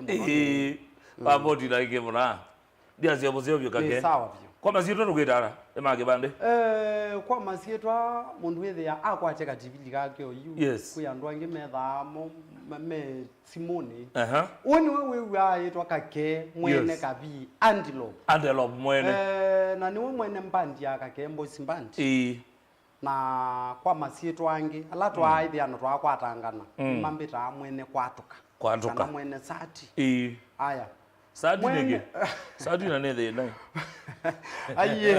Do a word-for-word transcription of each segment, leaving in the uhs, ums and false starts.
Ĩĩ, vavoti na ingĩ mũna. Ndiasya mũseo vyũ kake. Nĩ sawa vyũ. Kwa masyĩtwa tũkwĩtara, ema kĩvandĩ. Eh, kwa masyĩtwa, mũndũ wĩthĩa akwatya kativili kake oyu. Yes. Kwĩ andũ angĩ methaa mo, me, me simũnĩ. Aha. Ũũ nĩwe wĩw'aa aĩtwa kake, mwene. Yes. Kavi, Antelope. Antelope mwene. Eh, na nĩwe mwene mbandi ya kake, Mbosi Mbandi. Ĩĩ. Na kwa masyĩtwa angĩ, ala twaaĩthĩana twakwatangana, mm, nĩmambĩtaa mwene kwatũka. Kwatũka. Kana mwene sati. Ĩĩ. Aya. Sati nĩkĩ? Sati na nĩ thĩna. Aiye.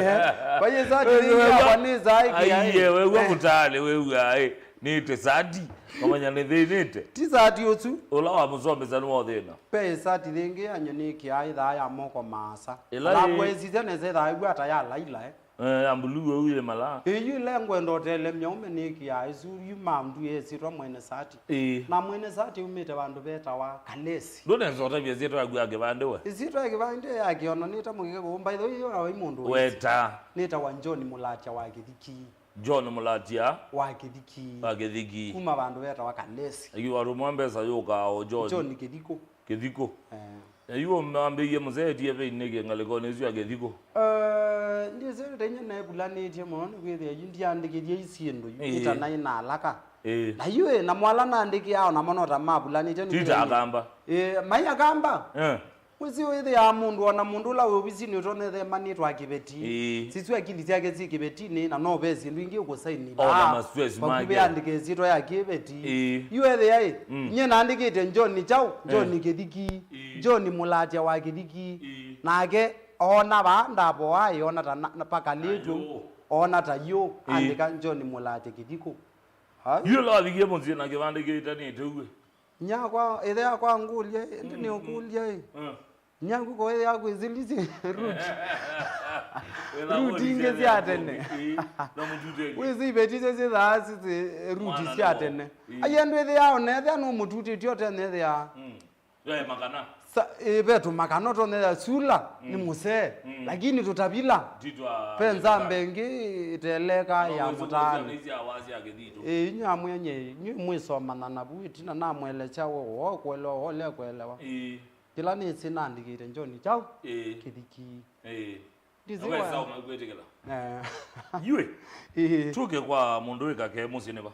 Kwa hiyo sati nĩ yakwa nĩ saa ĩkĩ, aiye, wew'a mũtale, wew'a, ĩ, nĩte sati. Kamanya nĩ thĩnĩte. Ti sati ũsu. Ũla wa mũsomesa nĩ wa thĩna. Pe sati thĩngĩ ya nyoni kĩaa ĩthaa ya moko maasa. Ĩla. Ala ĩ- kwesisya nesa ĩthaa ĩw'a ata ya laila, eh. Eh, ya mbuluu ĩu yĩ malaa. Ĩyu ĩla ngwenda ũtelemya ũme nĩkĩaa ĩsu yuma ndu yĩsĩtwa mwene sati. Ĩĩ. Na mwene sati umĩte vandũ vetawa Kalesi. Ndũnesa ũtavya ĩsyĩtwa yaku ya kĩvandĩ we? Ĩsyĩtwa ya kĩvandĩ ya kĩono nĩta mũkĩkĩ kũũ, by the way, yo na wai mũndũ wĩ- Weta. Nĩtawa John Mũlatya wa Kĩthiki. John Mũlatya. Wa Kĩthiki. Wa Kĩthiki. Kuma vandũ vetawa Kalesi. Yu arũmwa mbesa yũkaa o John. John Kĩthikũ. Kĩthikũ. Eh. Na yu mambĩie mũsee etie vei nĩkĩ ngalĩkonĩ ĩsu ya Kĩthikũ? Eh, ndĩsĩ tainya nevulanĩtye mũno nĩkwĩthĩa yu ndiandĩkĩthye isyĩndũ yu. Ĩĩ. Ĩtanaĩ na alaka. Ĩĩ. Na yu ĩ, na mwala naandĩkĩaa o namo no ta mavulanĩtye. Ti ta nĩkwĩthĩa Akamba. Ĩĩ, mai Akamba. Eh. Wĩsĩ wĩthĩaa mũndũ, ona mũndũ ũla wĩ ovisinĩ ũtonethea manĩtwa kĩveti. Ĩĩ. Sisyo akili syake syĩ kĩvetinĩ, na no ve syĩndũ ingĩ ũkũsaini. Ona vaa ma stress make. Vakuvĩ andĩke ĩsyĩtwa ya kĩveti. Ĩĩ. Yu ethĩa ĩ, mm, nyie naandĩkĩte John Chau, John, eh, Kĩthiki, ĩĩ, John Mũlatya wa Kĩthiki. Ĩĩ. Nake oona vaa ndavoa ĩ, oona ta na- na pakalĩtw'e. Ayũ. Oona ta yũ, ĩĩ, andĩka John Mũlatya Kĩthikũ. Ai. Yu ũla wavikie mũsyĩ na kĩvandĩ kĩtanĩte ũu. Nyakwa, ĩthe yakwa angũlya, ĩndĩ, mm, nĩũkũlya ĩ. Mm. Nyaku ko ĩthe yaku ĩsilisye ruti. Wĩna ruti ingĩ sya tene. Ĩĩ, na mũtutenge. Wĩsĩ iveti icio syĩthaa sisĩ ruti sya tene. Ĩĩ. Ai andũ ĩthe yao nethĩa nũmũtutĩtye ũtenethĩa. Mm. Yoe makana. Sa, ĩ, ve tũmakana ũtonethĩa sula nĩ, mm, mũsee. Mm. Lakini tũtavila. Ve nzambe ĩngĩ ĩteleka ya mũtaani. Ĩĩ, inyuĩ amwĩanĩe, inyuĩ mwĩsomana navu ĩtina namwelekya woo, woo kũelewa, woo le kũelewa. Ĩĩ. Kĩla nĩsĩ naandĩkĩte John Chau, ĩĩ, Kĩthiki. Ĩĩ. Ndĩsĩ na wesa wa- ũmakwĩtĩkĩla. Eh. Yu ĩ, ĩĩ, tũke kwa mũndũ wĩ kake mũsyĩ nĩ va?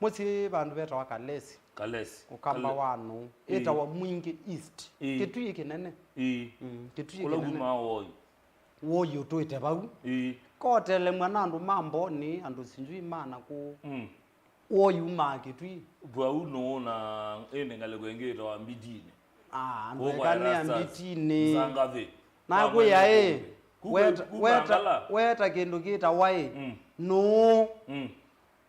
Mũsyĩ vandũ vetawa Kalesi. Kalesi. Ũkamba wa nũũ. Ĩĩ. Ĩtawa Mwingi East. Ĩĩ. Kĩtui kĩnene. Ĩĩ. Mm, Kĩtui kĩnene. Kũla wumaa woi. Woi ũtũĩte vau. Ĩĩ. Kotelemwa na andũ ma Mboni, andũ sinjui ma nakũũ. Mm. Woi umaa Kĩtui. Vau nũũ na ĩndĩ ngalĩko ĩngĩ ĩtawa Mbitinĩ. Ah, andũ eka nĩ a Mbitinĩ. Nzangathĩ. Nakwĩa ĩ, weta, weta, weta kĩndũ kĩtawa ĩ, mm, nũũ? Mm.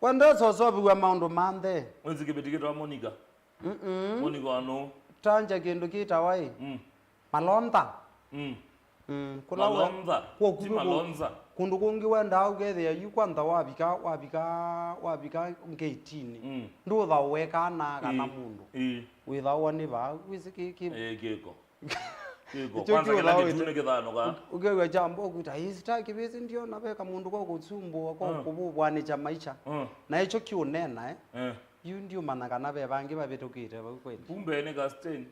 We ndesosovĩw'a maũndũ ma nthĩ. Wĩsĩ kĩveti kĩtawa Monica? Mm-mm. Monica wa nũũ? Tanja kĩndũ kĩtawa ĩ, mm, Malonza. Mm. Mm, kũla we- Malonza. Ti Malonza. Kũndũ kũngĩ wendaa ũkethĩa yu kwantha wavika, wavika, wavika ngetinĩ. Mm. Ndũthaũwe kana, kana, ĩĩ, mũndũ. Ĩĩ. Wĩthaũwa nĩ vaa, wĩsĩ kĩ, kĩ- Ĩĩ, kĩko. Kĩko. Nĩkyo kwanza kĩla kĩtũ nĩ kĩthanũka. Ũkew'a kyambo kwĩta, "Ĩĩ, sitaki vĩsĩ ndiona veka mũndũ kwa kũsumbũa, kwa, ah, kũvũvwanĩkya maisha." Ah. Na ĩkyo kĩũnena, eh? Eh. Yu ndiũmanya kana ve vangĩ vavĩtũkĩte vau kweli. Kumbe nĩ Kastain.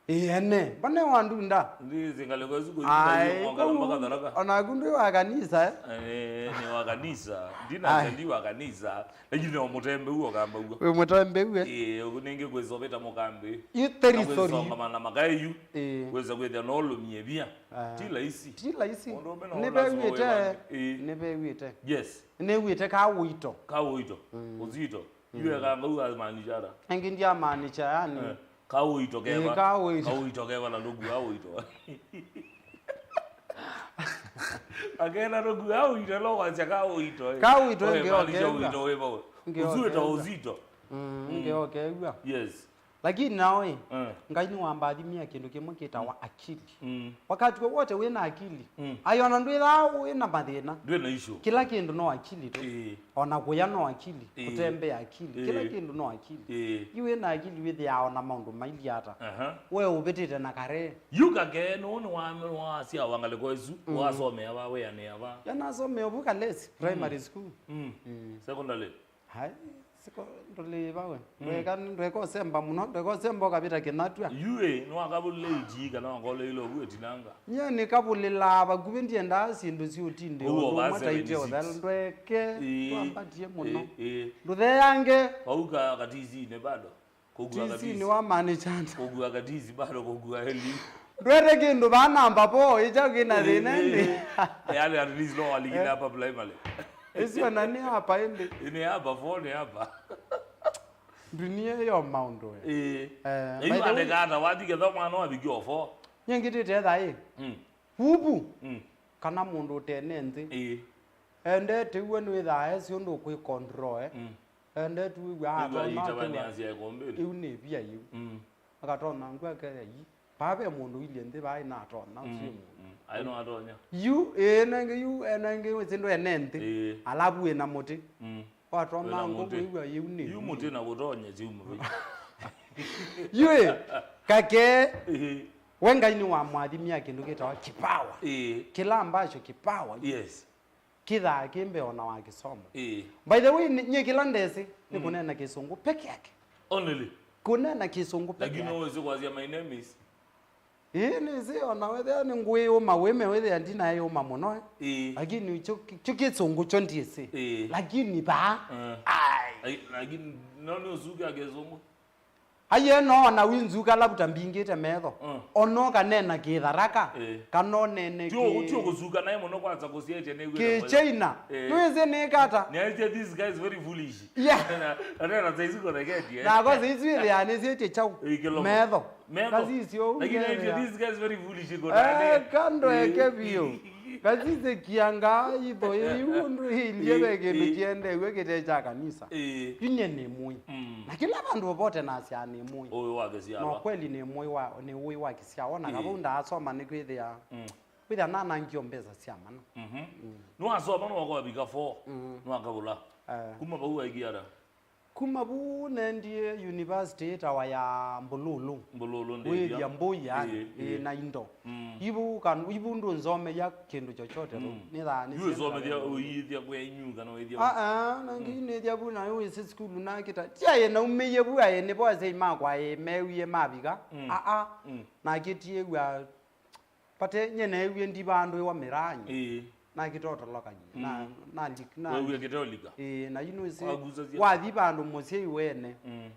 Ĩ, ene. Mbane wa ndunda. Ndizi ngalĩko ĩsu kũyumba. Ai, yu, mpaka, kũu, mpaka Tharaka. Onaku ndwĩ wa kanisa, eh? Eh, nĩ wa kanisa. Ndina, ai, ndi wa kanisa. Lakini no mũtembe ũo kamba ũo. Wĩ mũtembe ũo, eh? Ĩ, nĩngĩ kwĩsoveta mũkambi. Yu territory. Na kwĩsongamana makae yu. Ĩ. Kwĩsa kwĩthĩa no ũlũmie via. Ah. Ti laisi. Ti laisi. Mũndũ ũme no ũlasima wĩw'ĩte. Ĩ. Nĩvew'ĩte. Yes. Nĩw'ĩte ka ũito. Ka ũito. Mm. Ũzito. Yu eka ngau amaanisha ata? Ĩngĩ ndiamaanisha, yani. Eh, ka ũito keva. Ĩĩ, ka ũito. Ka ũito keva na ndũku ka ũito. Akena ndũku ka ũito, no kwasya ka ũito, eh. Ka ũito. Oe, ĩngĩ maanisha okew'a. Ũito wĩ vau. Ĩngĩ ũsu wĩtawa okew'a. Ũzito. Mm, mm, ĩngĩ okew'a. Yes. Lakini nao, eh, eh, Ngai nĩwambathimie kĩndũ kĩmwe kĩtawa akili. Mm. Wakati wowote wĩna akili, mm, ai ona ndwĩthaa wĩna mathĩna. Ndwĩ na issue. Kĩla kĩndũ no akili tu. Ĩĩ. Ona kũya no akili, ĩĩ, kũtembea akili, kĩla, ĩĩ, kĩndũ no akili. Ĩĩ. Yu wĩna akili wĩthĩaa ona maũndũ mailye ata. Aha. We ũvĩtĩte na kare. Yu kake nũũ nĩwasyawa ngalĩko ĩsu, mm, wasomea va, wĩanĩa va? Yanasomea vu Kalesi, mm, primary school. Mm. Mm. Secondary? Hai. Siko, ndũlĩva we. Mm. Ndweka, ndweka ũsemba mũno, ndweka ũsemba ũkavĩta kĩnatw'a. Yu ĩ, nĩwakavũlile itii kana wakoleile ũvu ĩtinanga? Nyie nĩkavũlĩlaa vakuvĩ, ndiendaa syĩndũ syĩ ũtindĩ. Ũu ũndũ ũmwe taite ũthela. Ndweke, ĩĩ, twambatie mũno. Ĩĩ, ĩĩ. Ndũtheange. Vau ka katisinĩ bado. Kũkua katisi. Tisi nĩ wa management. Kũkua katisi bado kũkua eli. Ndwete kĩndũ vaa namba four, ĩkya kĩna thĩna ĩndĩ. Yaani at least no walikile hapa primary. Ĩsio na nĩ hapa ĩndĩ. Nĩ hapa four, nĩ hapa. Dunia yo maũndũ we. Ĩĩ. Eh, by the way, andĩka ata wathi ketha mwana wavikia o four? Nyie ngĩtĩte etha ĩ. Mm. Vuvu. Mm. Kana mũndũ ũtene nthĩ. Ĩĩ. Endete iwe nĩwĩthaa esi ũndũ ũkwĩ control, eh. Mm. Endete wĩw'a atona ĩu nĩ via ĩu. Mm. Akatona ngũ akeya yi. Paa ve mũndũ ilye nthĩ vaa inatona, mm, ũsie mũndũ. Mm. Aĩ no atonya. Yu, ĩĩ, nenge yu, eh, nenge wĩsĩ ndũ ene nthĩ. Ĩĩ. Alavu wĩna mũtĩ. Mm. Watona ngũ wĩw'a ĩu nĩ yu mũtĩ na kũtonya siumu. Yu, ĩ, kake, ĩĩ, we Ngai nĩ wamwathimia kĩndũ kĩtawa kipawa. Ĩĩ. Kĩla ambacho kipawa. Yes. Kĩthaa kĩ mbee ona wa kĩsomo. Ĩĩ. By the way, ni- nyie kĩla ndesĩ nĩ, mm, kũneena kĩsũngũ peke yake. Only. Kũneena kĩsũngũ peke yake. Lakini no wezi kwazia, "My name is." Ĩĩ, nĩsĩ ona wethĩa nĩ ngwĩyũma wĩme wĩthĩa ndinaeyũma mũno, eh. Ĩĩ. Lakini kyo kyo kĩsũngũ kyo ndiĩsĩ. Ĩĩ. Lakini vaa. Eh. Ai. Ai, lakini no nĩ ũsuke kĩsũngũ. Aiye no ona winzuka lavuta mbingĩte metho. Mm. Ona ũkanena kĩtharaka, eh, kana ũnene kĩ- Tio, tio kũsuka naye mũno kwanza kũsietya nĩ gwĩra kĩchaina. Eh. Nĩwĩsĩ nĩkata. Nĩaisye, "This guy is very foolish." Yeah. Atena saizi kũtheketie. Nako saizi wĩthĩa nĩsietye chau. Eh, kĩlomo. Metho. Metho. Kasisyo. Lakini nĩaisye, "This guy is very foolish." Eh, kando eke biũ. Ngasisĩkĩa ngaa itho ĩu ũndũ ĩilyĩ ve kĩndũ kĩendeew'e kĩte kya kanisa. Ĩĩ. Yu nyie nĩ mũi. Mm. Na kĩla vandũ vovote nasyaa nĩ mũi. Ũĩ wa kĩsyalwa. No kweli nĩ mũi wa, nĩ ũĩ wa kĩsyalwa, na kavau ndaasoma nĩkwĩthĩa, mm, kwĩthĩa nanangio mbesa sya mana. Mhm. Mm. Nĩwasoma nĩwakavika four, mm, nĩwakavũla. Eh. Kuma vau waikia ata? Kuma vu nendie university ĩtawa ya Mbululu. Mbululu ndĩthya. Wĩthya mbũi yani, ĩĩ, ĩĩ, ĩĩ, na indo. Mm. Ivu kan-, ivu ndũnzomeya kĩndũ chochote vu. Mm. Nĩthaa nĩ yu ũsomethya ũyĩthya kwenyu kana wĩthya? Ah, ah, na ngi nĩthya vu na wĩsĩ sukulu na kita. Tiaye naumĩie vu aye nĩvo asyai makwa aye mewie mavika. Mm. Ah, ah. Mm. Na kĩtiĩw'a Vate, nyie neewie ndivandũĩwa mĩraanĩ. Ĩĩ. Nakĩtotolokany'a. Na, mm, na, na, wewie kĩteolika. Ĩĩ, na yu nĩwĩsĩ, wathi vandũ mũsyai wene, mm,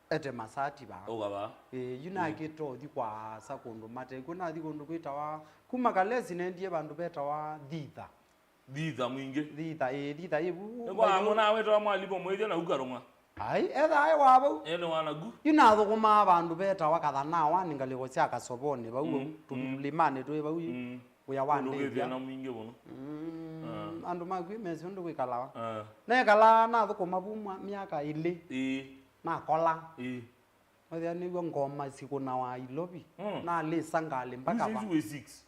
ete masati vaa. Ũkavaa. Ĩĩ, yu, ĩĩ, nakĩtothi kwa asa kũndũ matekw'o. Nathi kũndũ kwĩtawa, kuma Kalesi nendie vandũ vetawa Thitha. Thitha mwingĩ. Thitha, ĩĩ, thitha ĩvu. Nĩ kwa amwe nawetawa mwalimũ mwĩthya na ũkarũng'a. Ai, etha aĩ wa vau. Ene wanagu. Yu nathũkũmaa vandũ vetawa Kathanawa, nĩ ngalĩko sya Kasovonĩ vau, mm, tũlimanĩ twĩ vau, mm, wĩa wa ndĩthya. Ũndũ wĩthĩa na mwingĩ mũno. Mm, ah, andũ makwĩ mesĩ ũndũ kwĩkalawa. Ah. Nekalaa nathũkũma vu mwa-, myaka ĩlĩ. Ĩĩ. Nakola. Ĩĩ. Wethĩa nĩw'o ngoma sikũnawa Ilovi. Mm. Nalĩsa ngalĩ mpaka va. Yu saizi wĩ six.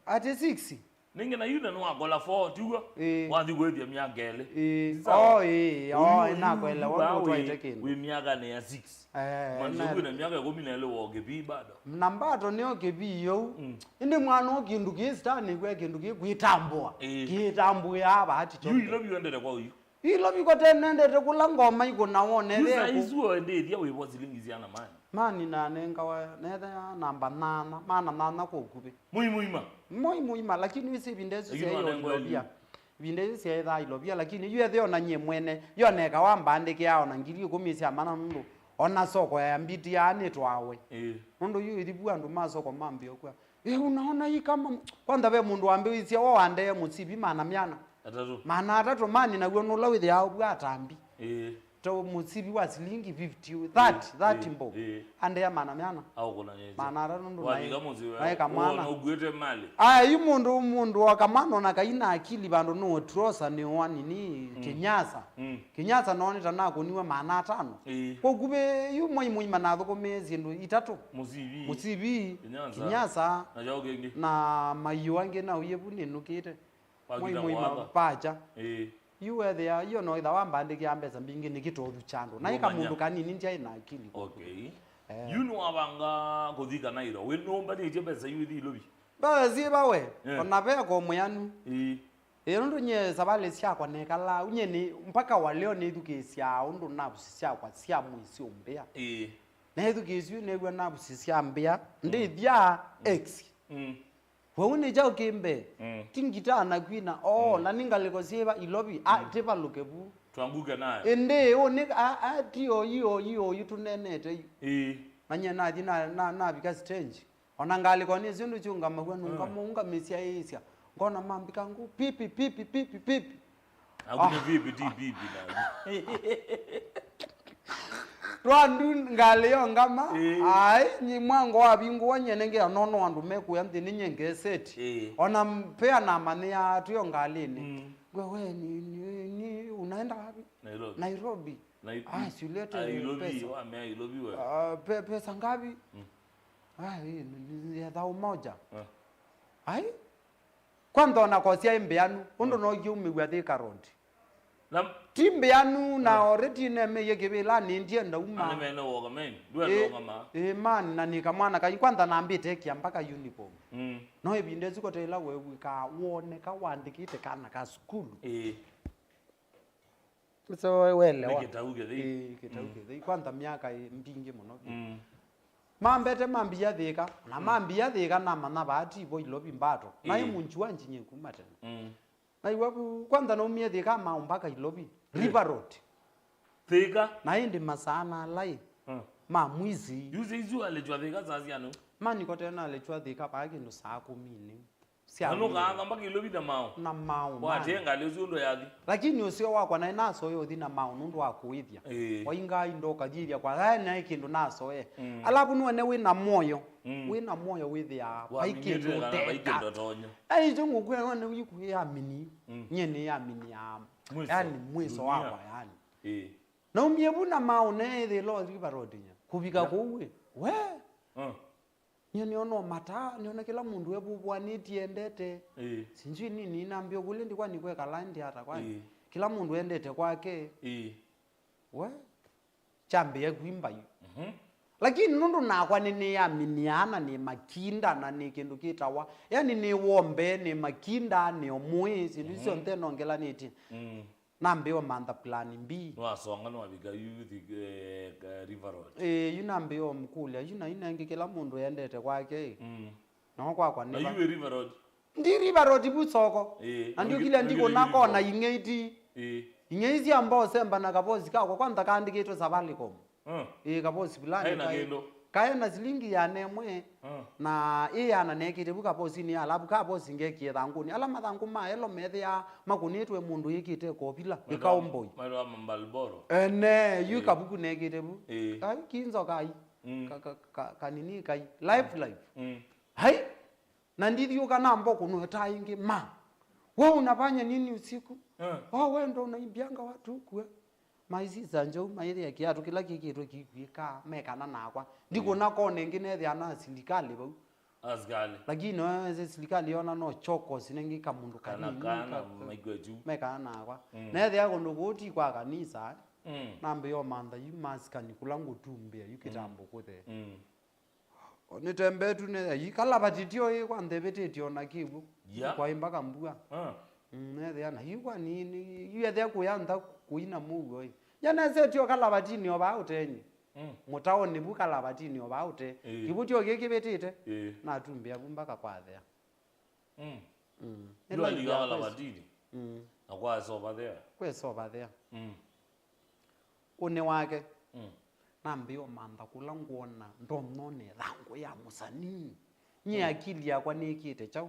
Ati six? Nĩngĩ na yu na nĩwakola four, tiw'o? Ĩĩ. Wathi kwĩthya myaka ĩlĩ. Ĩĩ. Sawa? Oh, ĩĩ, oh, ũyu, nakwelewa, ũyu ũndũ ũtwaĩte kĩndũ. Wĩ myaka nĩ ya six. Eh, kumaanisha na kwĩna myaka ĩkũmi na ĩlĩ wa ũkĩvii bado. Na mbato nĩyo kĩvii yau. Mm. Ĩndĩ mwana o kĩndũ kĩ stani kwĩ kĩndũ kĩ kwĩtambũa. Ĩĩ. Kĩtambũaa bahati yu chonde. Ilo biwendete kwa uyu. Ilo biko tene nendete kula ngoma ikũna wone. Yu saa isu wendethia wĩvo silingi siana mani? Mani nanengawa nethea namba nana, mana nana kwa ũkuvĩ. Mũi mũima? Mũi mũima, lakini wĩsĩ ivinda isu syaĩ Ilovia. Ivinda isu syaĩthaa Ilovia, lakini yu etheo na nyie mwene, yoneka wambandĩkĩa ona ngili ĩkũmi sya mana nũndũ ona soko ya mbiti yaa nĩtwawe. Ĩĩ. Nũndũ yu ĩthivu andũ ma soko mambĩokwa. Eh, unaona hii kama, kwanza ve mũndũ wambĩĩsye, wo andee mũsivi mana myana. Atatũ. Mana atatũ mani naw'o nũla wĩthĩawa ũvu atambi. Ĩĩ. To mũsivi wa silingi fifty, thirty, ĩĩ, thirty ĩĩ, mbo. Ĩĩ. Andea mana myana. Aũkũnanĩte. Mana atatũ nũndũ naĩ, wavika mũsyĩ wa, naĩ kamwana. Wona ũkuĩte mali. Aya, yu mũndũ, mũndũ wa kamwana ona kaina akili vandũ nũũ trosa nĩ wa nini, mm, kĩnyasa. Mm. Kĩnyasa nonĩ ta nakũniwe maana atano. Ĩĩ. Kwa ũkuvĩ, yu mwai mũima nathũkũmĩe syĩndũ itatũ. Mũsivi. Mũsivi, kĩnyasa. Kĩnyasa, na kyaũ kĩngĩ? Na maiũ angĩ na ũyĩ vu nĩnũkĩte. Mwai mũima pacha. Ĩĩ. Yu wethĩa, yu no ĩtha wambandĩkĩa mbesa mbingĩ nĩkĩ tothu kya andũ. Na ĩka mũndũ kanini ndyaĩ na akili. Okay. Eh. Yu nĩwavanga kũthi Kanairo. Wĩ nũmbanĩtye mbesa yu ithi Ilovi? Mbesa syĩ vawe. Eh. Ona veko mwĩanu. Ĩĩ. Ĩĩ, nũndũ nyie savalĩ syakwa nekalaa, nyie nĩ, mpaka wa leo nĩthukĩĩsyaa ũndũ navusi syakwa sya mwĩĩ syũmbĩa. Ĩĩ. Neethukĩĩsya yu neew'a navusi syambĩa, ndĩthya X. Mm. Vau nĩ kyaũ kĩ mbee? Mm. Ti ngitaa na kwina, oo, mm, na nĩ ngalĩko syĩva ilovi, a, mm, tĩvalũke vu. Twanguke nayo. Ĩndĩ, ũ, nĩ, a, a, ti oyu, oyu, oyu tũneenete yu. Ĩĩ. Na nyie nathi na, na, navika stage. Ona ngalĩko nĩ syũndũ syũngamaw'a, mm, nũngama ũngamĩsya ĩĩsya. Ngona mambika ngũ, pipi, pipi, pipi, pipi. Aku nĩ vipi, ti vipi na. Twandu ngalĩ yo ngama, ĩĩ, ai, nyi mwango wavingũwa nyene ngĩa nono andũ mekuya nthĩ nĩ nye ngeseti. Ĩĩ. Ona mpea namanyĩaa twĩo ngalĩnĩ. Mm. Ngwe, we, ni, ni, ni, unaenda wapi? Nairobi. Nairobi. Nai-, ah, si ulete Nairobi, pesa. Wamea Nairobi we. Ah, pe-, pesa ngapi? Mm. Ah, hii ni, ni, ni ya thao moja. Ah. Ai? Kwanza ona kosi ya mbĩanu, ũndũ, mm, no yumĩw'a Thika Road. Na ti mbĩanu na, mm, already nemeie kĩvĩlanĩ ndienda uma. Ane mene woga men, ndwenda, eh, woga ma. Eh, man, na nĩ kamwana kanyi, kwanza nambĩte kia mpaka uniform. Mm. No ĩvinda ĩsu kote ĩla wew'ĩkaa woneka wandĩkĩte kana ka sukulu. Eh. So, welewa. Nĩ kĩtau kĩthei. Ĩĩ, kĩtau, mm, kĩthei. Kwanza myaka ĩ mbingĩ mũno vyũ. Mm. Mambete mambia Thĩka, na, mm, mambia Thĩka namanya vaa ti vo Ilovi mbato. Naĩ, ĩĩ, mũnchu wa njinye kuma tene. Mm. Na iwa vu, kwanza naumie Thĩka mau mpaka Ilovi. Ĩĩ. River Road. Thĩka? Na ĩndĩ masaa na alai. Mm. Ma mwisi. Yu saizi walechwa Thĩka saa siano? Mani kote nalechwa Thĩka vaa kĩndũ saa kũmi nĩ. Sya na nũkaanga mpaka Ilovi na maũ. Na maũ, watie man. Ngalĩ ũsu ũndũ yathi. Lakini ũseo wakwa naĩ nasoya ũthi na maũ nũndũ wa kũĩthya. Ĩĩ. Waingaa indo ũkathĩthya kwa, aya naĩ kĩndũ nasoe. Mm. Alafu nĩwene wĩ na moyo. Mm. Wĩ na moyo wĩthĩaa vai kĩndũ ũteka. Vai kĩndũ ũtonya. Ai, icho ngũkwĩa nĩwone wĩkwĩamini. Mm. Nyie nĩyaminiaa. Mwiso. Yani mwiso dunia. Wakwa yani. Ĩĩ. Naumie vu na maũ neethĩla ũthi River Road nya. Kũvika kũu ĩ. We. Mm. Nyie nĩona o mataa, nĩona kĩla mũndũ evuvũanĩtye endete. Ĩĩ. Sinjui nini, nambĩa ũkũlya ndi kwani kwekala ndi ata kwani. Ĩĩ. Kĩla mũndũ endete kwake. Ĩĩ. We, kyambĩĩa kwimba yu. Mhm. Lakini nũndũ nakwa nĩnĩyaminiaa na nĩ makinda na nĩ kĩndũ kĩtawa. Yani nĩ wombe, nĩ makinda, nĩ omũĩ, syĩndũ isu, mhm, syonthe nongelanĩtye. Mm. Nambĩĩa mantha plan B. Nĩwasonga nĩwavika yu thi-, eh, ka-, River Road. Ĩĩ, yu nambĩĩa mũkũlya, yu na yu nengĩ kĩla mũndũ endete kwake. Mm. No kwakwa nĩ na va. Yu wĩ River Road. Ndi River Road vu soko. Ĩĩ, na ndiũkilya ndikũna kona ing'eiti. Ĩĩ. Ing'ei sya mbose mbana kavosi kakwa kwanza kaandĩkĩtwe Safaricom. Mm. Ĩĩ, kavosi fulani kaĩ na kaĩ, kĩndũ. Kaĩ na silingi yana ĩmwe. Mm. Na ĩ yana nekĩte vu kavosinĩ ya alafu kavosi ngekie thangũnĩ. Ala mathangũ ma elo methĩaa makũnĩtwe mũndũ yĩkĩte kovila, ĩkaũmboi. Maitwa Marlboro. Ene, yu, ĩĩ, kavuku nekĩte vu. Ĩĩ. Ai, kinzo kai. Mm. Ka, ka, ka, kanini kai. Life, life. Mm. Hai. Na ndithiũka na mbokũ nũetaa ĩngĩ, ma, we unafanya nini usiku? Eh. Oh, we ndo unaimbianga watu huku, eh? Maisisa nzou maĩthĩa kĩatũ kĩla kĩkĩtwe kĩkwĩka mekana nakwa. Ndikũna kona ĩngĩ nethĩa na silikalĩ vau. Askali. Lakini no ese silikalĩ yona no chokos nengĩ kamũndũ kanini. Kana kana ka-, maikwetu. Mekana nakwa. Mm. Nethĩa kũndũ kũu ti kwa kanisa, eh? Mm. Nambĩĩa mantha yu masikani kũla ngũtumbĩa yu kĩtambo kũthe. Mm. O nĩtembetu nĩ, yu kalavati tyo ĩ kwa nthevĩtĩtye o na kĩw'ũ. Ya. Kwaĩ mpaka mbua. Ah. Mm, nethĩa na yu kwa ni, ni, yu ethĩa kũya ntha kũina mũuo ĩ. Ya neseti o kalavatinĩ o vaa ũteni. Mm. Mũtaonĩ vu kalavatinĩ o vaa ũte. Ĩĩ. Kĩw'ũ tyo kĩkĩvĩtĩte. Ĩĩ. Natumbĩa vu mpaka kwathea. Mm. Mm. Yu alika kalavatinĩ. Mm. Na kwasova thea. Kwesova thea. Mm. Ũnĩ wake. Mm. Nambĩĩa ũmantha kũla ngwona ndonone ĩthangũ ya mũsanii. Nyie, mm, akili yakwa nĩkĩte kyaũ?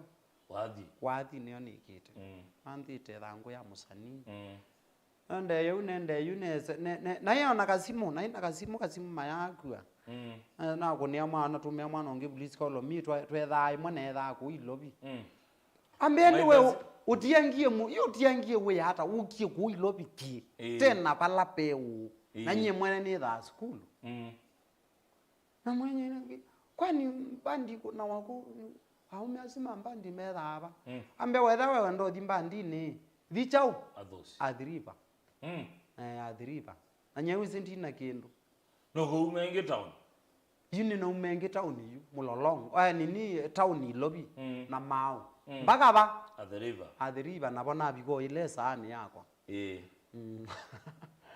Wathi. Wathi nĩyo nĩkĩte. Mm. Manthĩte ĩthangũ ya mũsanii. Mm. Nendee yu, nendee yu, nese-, ne-, ne-, naĩ ona kasimũ, naĩ na kasimũ, kasimũ mayakua. Mm. Na-, nakũnĩa mwana, natũmĩa mwana ũngĩ please call me, twe-, twethaa ĩmwe neethaa kũu Ilovi. Mm. Ambĩa nĩwe ũtiangie mu-, yu ũtiangie wĩa ata ũkie kũu Ilovi ki. Ĩĩ. Tena vala pe ũũ. Ĩĩ. Na nyie mwene nĩthaa sukulu. Mm. Na mwenye nĩngĩ, kwani mbandi kũ-, na wakũ, aũme asu ma mbandi methaa va? Mm. Ambĩa wetha wewe ndothi mbandinĩ, thi kyaũ? Athosi. Athi River. Mm. Eh, Athi River. Na nyie wĩsĩ ndina kĩndũ. No kũu mengĩ town. Yu nĩnauma ĩngĩ taoni yu, Mũlolongo. Aya, nini, taoni Ilovi, mm, na Maũ. Mm. Mpaka va? Athi River. Athi River, navo navika o ĩla ĩsaanĩ yakwa. Ĩĩ. Mm.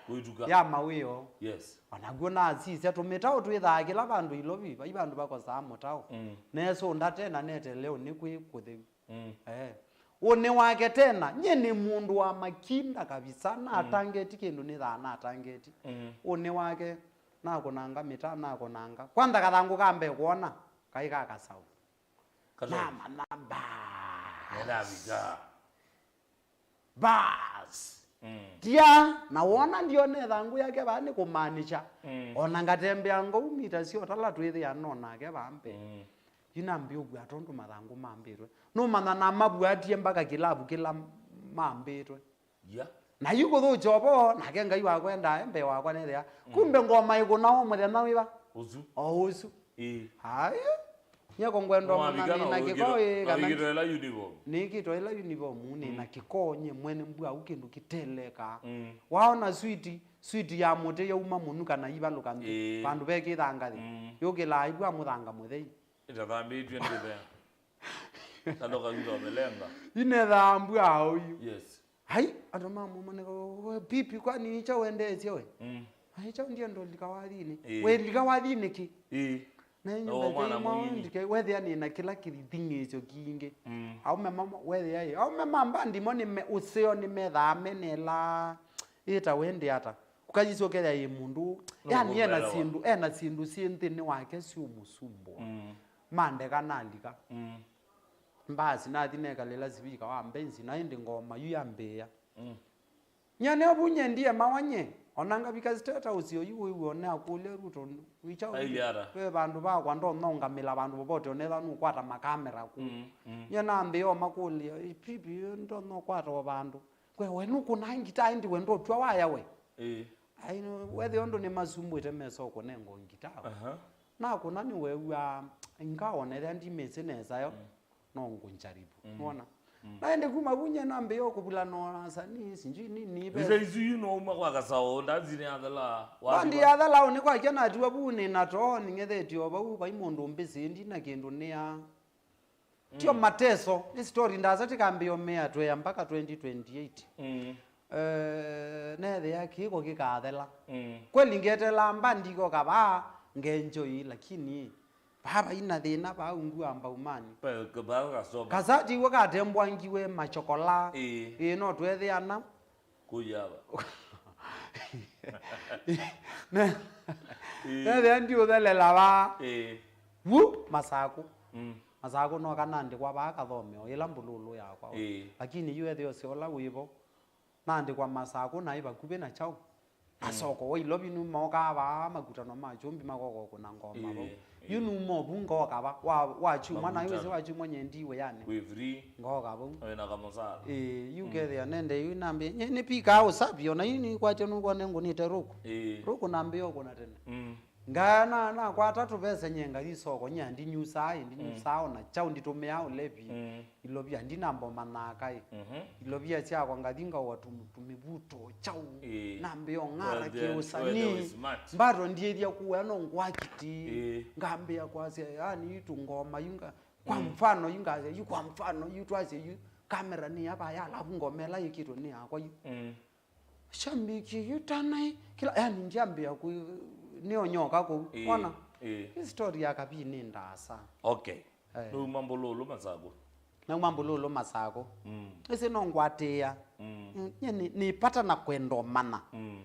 Kũituka. Ya mawĩoo. Yes. Onakw'o nasisya tũmĩtaũ twĩthaa kĩla vandũ Ilovi, vai vandũ vakosaa mũtaũ. Mm. Nesũnda tena neteele ũnĩ kwĩ kũtheu. Mm. Eh. Ũnĩ wake tena, nye nĩ mũndũ wa makinda kabisa, mm, natangeti kĩndũ nĩthaa natangeti. Mm. Ũnĩ wake, nakũnanga mĩta, nakũnanga. Kwanza kathangũ ka mbee kwona, kaĩ ka kasaũ. Kasaũ. Namanya bas. Nĩnavika. Bas. Mm. Tia, na wona ndiona ĩthangũ yake vaa nĩ kũmaanisha. Mm. Ona ngatembea ngou mita sio tala twĩthĩa no nake vaa mbee. Mm. Yu nambĩa ũvw'a tondũ mathangũ mambĩtwe. Nũmanya namavw'atie mpaka kĩlavu kĩla mambĩtwe. Yeah. Na yu kũthũkya ũvoo, nake Ngai wakwa endaa e mbee wakwa nethĩa. Mm. Kumbe ngoma ĩkũna o mũthenya wĩva? Ũsu. O ũsu. Ĩĩ. Aya. Nyeko ngwenda mũno nĩna kĩkoo ĩ, kana wĩkĩtwe ĩla uniform. Nĩkĩtwe ĩla uniform, nĩna, mm, kĩkoo nye mwene mbua au kĩndũ kĩtelekaa. Mm. Waona switi, switi ya mũtĩ yauma mũnu kana ivalũka nthĩ, ĩĩ, vandũ vekĩtha ngathĩ. Mm. Yũkĩlaa ivua mũthanga mũthei. Ĩtathambĩtw'e ndĩthea. Kando kawito melenga. Inethaa mbua au yu. Yes. Ai, andũ ma mũmoneka, we, pipi, kwani icha wendeesye we? Mm. Ai, icha ndiye ndolika wathinĩ. Ĩĩ. We lika wathinĩ kĩ? Ĩĩ. Na inyo. No, mwana mũnini. Ndike, wethĩa nĩ na kĩla kĩthing'ĩĩsyo kingĩ. Mm. Aume mama, wethĩa ĩ. Aume mamba ndimo nĩ me, ũseo nĩ methaa menela. Ĩta wende ata. Kũkayĩsya ũkethĩa ĩ mũndũ. No, yani, ena kũmwelewa. Syĩndũ, ena syĩndũ syĩ nthĩnĩ wake syũmũsumbũa. Mm. Mandeka nalika. Mm. Mbasi nathi nekalĩla sivika wa mbenzi, na ĩndĩ ngoma yu yambĩĩa. Mm. Nyie nĩo vu nyendie mawa nye, ona ngavika State House oyu wĩw'e, one akũlya Ruto, wĩkyaũ? Ailye ata? Ve vandũ vakwa ndonya ũngamĩla vandũ vovote, onetha nũkwata makamera kũu. Mm, mm. Nyie nambĩĩa o makũlya, "Ĩ, pipi, ndonya ũkwata o vandũ." Kwe, we nũkũnaa ngitaa ĩndĩ we ndotw'a waya we? Ĩĩ. Ai, no, wethĩa ũndũ nĩmasumbwĩte mesa ũkũnengwa ngitaa. Aha. Nakũna nĩwew'aa, ingawa ona ethĩa ndimĩsĩ nesa yo, mm, no ngũnjaribu. Mm. Nona? Mm. Na ĩndĩ kuma vu nye nambĩĩa kũvulana na asanii, sijui nini, ve. Ĩsa isu yu no uma kwa kasaũ, ndazi nĩ athela. Bandi ya athela, nĩ kwakya natiwa vu nĩ na too, nĩng'ethetye o vau, vai mũndũ mbĩsĩ, ndi na kĩndũ nĩa. Tio, mm, mateso, nĩ story ndasa tikambĩĩa ũmea tweya mpaka twenty twenty-eight. Mm. Eh, nethĩa kĩko kĩkathela. Mm. Kweli ngetelaa mba ndiko kavaa ngenjoi, lakini vaa vaina thĩna vaa ungu amba umani. Pe, ke-, vaa kasoma. Kasati iwe katembwangiwe machokola. Ĩĩ. Ĩĩ, no twethĩana. Kũyava. Ne-, ĩĩ, nethĩa ndiũthelela vaa. Ĩĩ. Vu, Masakũ. Mm. Masakũ no kanandĩkwa vaa kathomeo, ĩla mbululu yakwa. Ĩĩ. Lakini yu ethĩo syola wĩvo. Naandĩkwa Masakũ naĩ vakuvĩ na kyaũ. Mm. Masoko wa Ilovi nũmokaa vaa makutano ma kyũmbi makoka kũna ngoma vau. Ĩĩ, ĩĩ. Yu nũma ovu ngoka va, wa, wa kyumwa, na yu wĩsĩ wa kyumwa nyendi wĩanĩ. Wĩ free. Ngoka vau. Wĩ na kamũsala. Ĩĩ, yu, mm, kethĩa nende yu nambĩ, nye nĩ pika usafi, ona yu nĩkwatya nũkwone ngũnĩte rũkũ. Ĩĩ. Rũkũ nambĩ okũna tene. Mm. Ngaya na, nakwata tũvesa nye ngathi soko, nye ndinyusaa, ĩ, ndinyusaa, mm, ona kyaũ nditũmĩaa ũlevi. Mm. Ilovia ndinambo manaka ĩ. Mhm. Ilovia syakwa ngathi ngaũa tũ-, tũmĩvuto kyaũ. Ĩĩ. Nambĩa ũng'ara kĩũsanii. Wethe, wethe wĩ smart. Mbato ndiĩthya kũa no ngwakiti. Ĩĩ. Ngambĩa kwasya, yani, yu tũngoma yu nga-, kwa, mm, mfano yu ngasya, yu kwa mfano yu twasya yu kamera nĩ ya vaya, alafu ngoma ĩla yĩkĩtwe nĩ yakwa yu. Mm. Shambiki yu tanai kila, yani, ndyambĩa kũ-, nĩonyoka kũu. Ĩĩ, wona? Ĩĩ. Hii story ya kabii nĩ ndaasa. Okay. Eh. Nũuma Mbululu Masakũ. Nauma Mbululu Masakũ. Mm. Ĩsĩ no ngwatĩĩa. Mm. Mm, nye nĩ, nĩ pata na kwenda ũmana. Mm.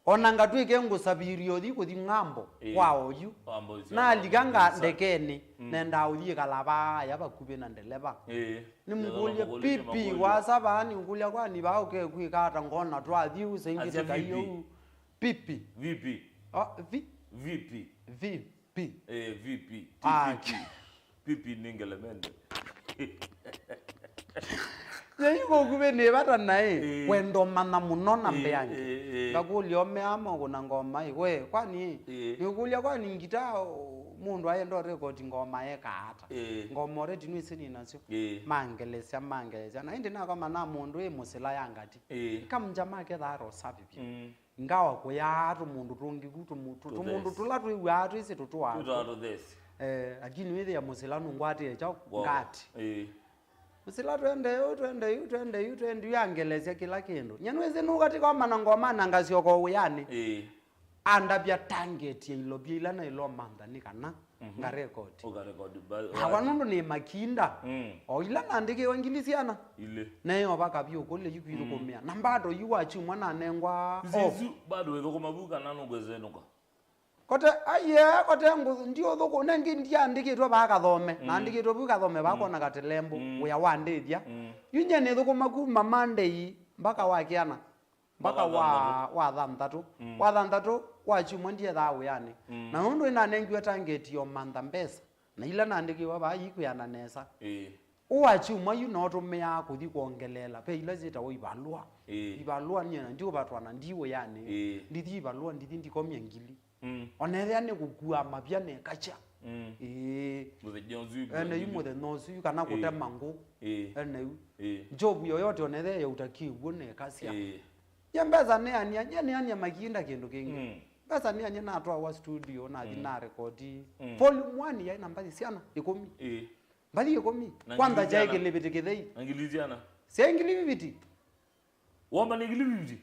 Ona ngatw'ĩke ngũsaviria ũthi kũthi ng'ambo, ĩĩ, kwa oyu. Nalika nga ndekenĩ, mm, nenda ũthi ĩkala vaya vakuvĩ na ndeleva. Ĩĩ. Nĩmũkũlye, nĩmũkũlye, pipi, nĩmũkũlye. Wasa vaa nĩũkũlya kwani vaa ũkekwĩka ata ngona twathi ũsengĩtĩka vipi? Iũu. Pipi. Vipi. Ah, vi-, vipi. Vi-, Pi. Eh, vipi? Ah, T P P. Pipi nĩ ngelemende. Yei kũkuvĩ nĩ vata naĩ, ĩĩ, kwenda ũmanya mũno na, ĩĩ, mbeange. Ĩĩ, ĩĩ. Ngakũlya ũmea moko na ngoma ĩ. We, kwani, ĩĩ, nĩũkũlya kwani ngita, mũndũ aenda ũrekoti ngoma eka ata? Ĩĩ. Ngoma already nĩwĩsĩ nĩ nasyo. Ĩĩ. Mangelesya, mangelesya. Na ĩndĩ nakoma na mũndũ ĩ mũsĩla ya ngati. Ĩĩ. Kamja make tharo savi vyũ. Mm. Ngawa kũyaa tũmũndũ tũngĩ ku, tũmũ-, tũ-, tũmũndũ tũla twĩw'aa twĩsĩ tũtũaa. Twĩtaa tũthesi. Eh, lakini wĩthĩa mũsĩla nũngwatĩe kyaũ? Ngati. Ĩĩ. Mũsĩla twende yu, twende yu, twende yu, twende yu, angelesya kĩla kĩndũ. Nye nĩwĩsĩ nũkatika omana ngoma na ngasyoka o wĩanĩ. Ĩĩ. Andavya target ya ilovia ila naĩlomantha nĩ kana ngarekodi. Ũkarekodi ba-, nakwa nũndũ nĩ makinda. Mm. O ila naandĩkĩwe ngili syana. Ilĩ. Neova kavyu ũkũlya yu kwithũkũmĩa. Mm. Na mbado yu wa kyumwa nanengwa off. Isu bado wĩthũkũma vu kana nũkwĩsĩnũka? Kote, aiye, kote ngũ-, ndiũthũkũ, nengĩ ndiandĩkĩtwe vaa kathome. Mm. Naandĩkĩtwe vu kathome vaa kona katelembo, mm, wĩa wandĩthya. Mm. Yu nye nĩthũkũma kuma Monday mpaka wa kĩana. Mpaka wa, wa thanthatũ. Mm. Wa thanthatũ, wa kyumwa ndiethaa wĩanĩ. Mm. Na nũndũ nĩnanengiwe target ya ũmantha mbesa, na ila naandĩkĩwe vaa ikwĩana nesa. Ĩĩ. Ũũ wa kyumwa yu nootũmĩaa kũthi kwongeleela. Ve ila syĩtawa ivalũa. Ĩĩ. Ivalũa nyie na ndiũvatwa na ndi wĩanĩ. Ĩĩ. Ndithi ivalũa, ndithi ndikomya ngili. Mm. Ona ethĩa nĩ kũkua mavya nekakya. Mm. Ĩĩ. Mũthenya ũsu ene yu mũthenya ũsu yu kana kũtema ngũ. Ĩĩ. Ene yu. Ĩĩ. Job yoyote ona ethĩa yauta kĩw'ũ nekasya. Ĩĩ. Nye mbesa nĩania, nye nĩania makinda kĩndũ kĩngĩ. Mm. Mbesa nĩania natwawa studio, nathi na rekodi. Mm. Volume one yaĩ na mbathi syana ĩkũmi. Ĩĩ. Mbathi ĩkũmi. Na kwanza ngili syaĩ syana. Kĩliviti kĩthei. Na ngili syana. Syaĩ ngili viviti. Womba nĩ ngili viviti?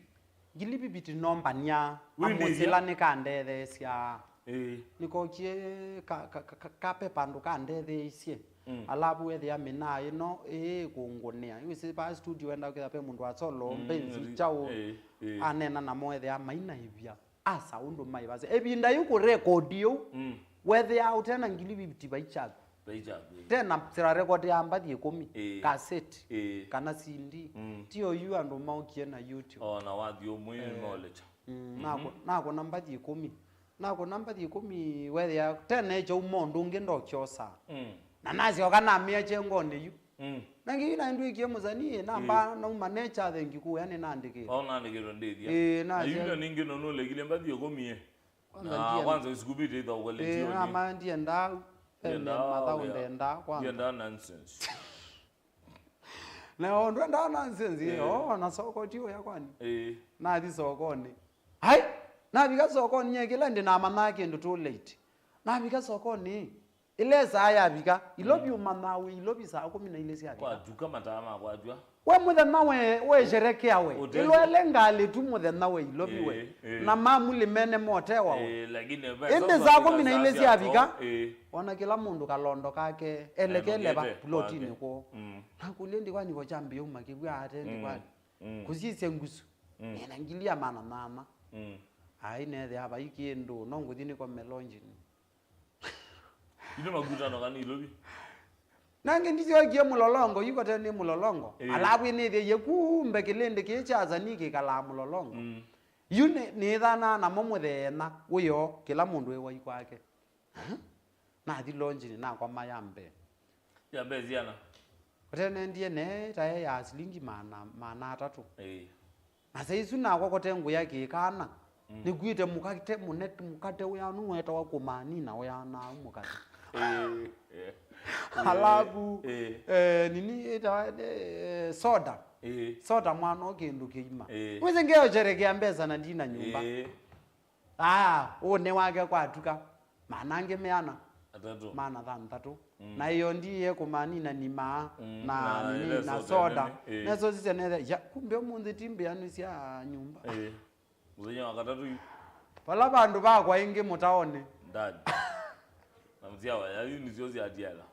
Ngili viviti nombania. Wĩndĩthya. Amũsĩla nĩkandetheesya. Ĩĩ. Nĩkokie ka, ka, ka, ka, kape pandũ kandetheeisye. Mm. Alavu ethĩa mĩnaa ĩno ĩĩ kũngũnĩa. Wĩsĩ vaa studio wenda ũkĩtha ve mũndũ wa solo, mm, mbenzi, ri-, kyaũ, ĩĩ, ĩĩ. Anena namo ethĩa mainaĩvya. Asa ũndũ maĩvasya. Ĩvinda yu kũrekodi ũu, mm, wethĩaa ũtena ngili fifty vai kyaku. Vai kyaku, ĩĩ. Tena sira record ya mbathi ĩkũmi, ĩĩ, kaseti, ĩĩ, kana C D. Mm. Ti oyu andũ maũkie na YouTube. O, na wathi ũmwe, ĩĩ, maolecha. Mm, mhm, nakũ-, nakũna mbathi ĩkũmi. Nakũna mbathi ĩkũmi, wethĩa tena ekyau maũndũ ũngĩ ndokyosa. Mm. Na nasyoka namĩa kyengonĩ yu. Mm. Na ngĩ yu naĩ ndwĩkie mũsanii, namba, ĩĩ, nauma nature thengi kũya nĩnandĩkĩtwe. O, nandĩkĩtwe ndĩthya. Ĩĩ, na nasya yu ningĩ no nũlekile mbathi ĩkũmi, ĩĩ. Kwanza na ndienda. Kwanza isikupite ithaũka, ĩĩ, letioni. Nama ndienda, ndienda, mathaũ, ĩĩ, ndienda kwanza. Ndienda nonsense. Na o ndwenda nonsense, ĩĩ, o, na soko ti ũya kwani. Ĩĩ. Nathi sokonĩ. Ai, navika sokonĩ, nye kĩla ndĩ namanyaa kĩndũ too late. Navika sokonĩ, ĩla ĩsaa yavika, ilovi, mm, ũmanyaa wĩ ilovi saa kũmi na ilĩ syavika. Kwatuka mataa makwatw'a. We mũthenya we, wesherekea we. Ũtesĩ- ĩlwele ngalĩ tu mũthenya we ilovi we. Ĩĩ, ĩĩ. Na mamulĩ mene motewa we. Ĩĩ, lakini ve ĩndĩ saa kũmi na ilĩ syavika, ĩĩ, ona kĩla mũndũ kalondo kake, elekele va plotinĩ kwoo. Mm. Nakũlya ndi kwani vo kyambĩĩa uma kĩw'a ate ndi, mm, kwani? Mm. Kũsisya ngusu. Mm. Nena ngili ya mana nana. Mm. Ai, nethĩa vai kĩndũ, no ngũthi nĩkome lonjini. Ino makutano kana ilovi. Nange ndisyokie mũlolongo, yu kote nĩ mũlolongo. Ĩĩ. Alavu nĩthĩie kumbe kĩlĩndĩ kĩĩ kya asanii kĩkalaa mũlolongo. Mm. Yu nĩ, nĩthanaa namo mũthenya ũyo, kĩla mũndũ ewai kwake. Nathi lonjini nakoma ya mbee. Ya mbee siana? Kote nendie ne tae ya silingi maana, maana atatũ. Ĩĩ. Na saa isu nakwa kote ngũya kĩkana, mm, nĩkuĩte mũkate mũnene, mũkate ũya nũwetawa kũmanina ũya na mũkate. Ĩĩ, ĩĩ. Alavu, ĩĩ, eh, nini ĩtawa, eh, soda. Ĩĩ. Soda mwana o kĩndũ kĩima. Ĩĩ. Wĩsĩ ngeosherekea mbesa na ndina nyũmba. Ĩĩ. Aya, ũnĩ wake kwatuka. Mana angĩ meana. Atatũ. Mana thanthatũ. Mm. Na ĩyo ndiĩe kũmanina nima, mm, na, na nini, na soda. Ĩĩ. Neso sisya nethe, ya, kumbe ũmũnthĩ ti mbĩanĩ sya nyũmba. Ĩĩ. Mũthenya wa katatũ yu. Vala vandũ vakwa ĩngĩ mũtaonĩ. Ndani. Na msyawa, ya yu nĩsyo syatiala.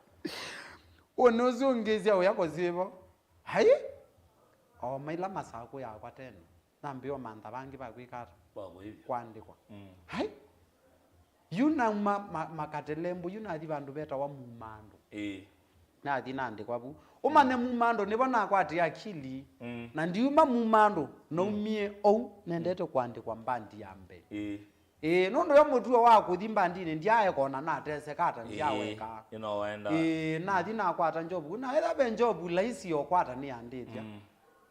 Ũnĩ ũsu ũngĩ sya ũya kũsivo. Hai? O maila masakũ yakwa tena. Nambĩĩa ũmantha vangĩ va kwĩka ata? Va kũĩvya. Kwandĩkwa. Mm. Hai! Yu nauma ma-, makatelembo, yu nathi vandũ vetawa Mumandũ. Ĩĩ. Nathi naandĩkwa vu. Ũmanye, mm, Mumandũ nĩvo nakwatĩe akili. Mm. Na ndiuma Mumandũ, naumie, mm, ou, nendete, mm, kwandĩkwa mbandi ya mbee. Ĩĩ. Ĩĩ, nũndũ yo mũtuo wa kũthi mbandinĩ, ndyaekona nateseka ata, ĩĩ, ndyaweka. Ĩno wenda. Ĩĩ, nathi nakwata njovu. Na ĩla ve njovu laisi yokwata nĩyandĩthya. Mm.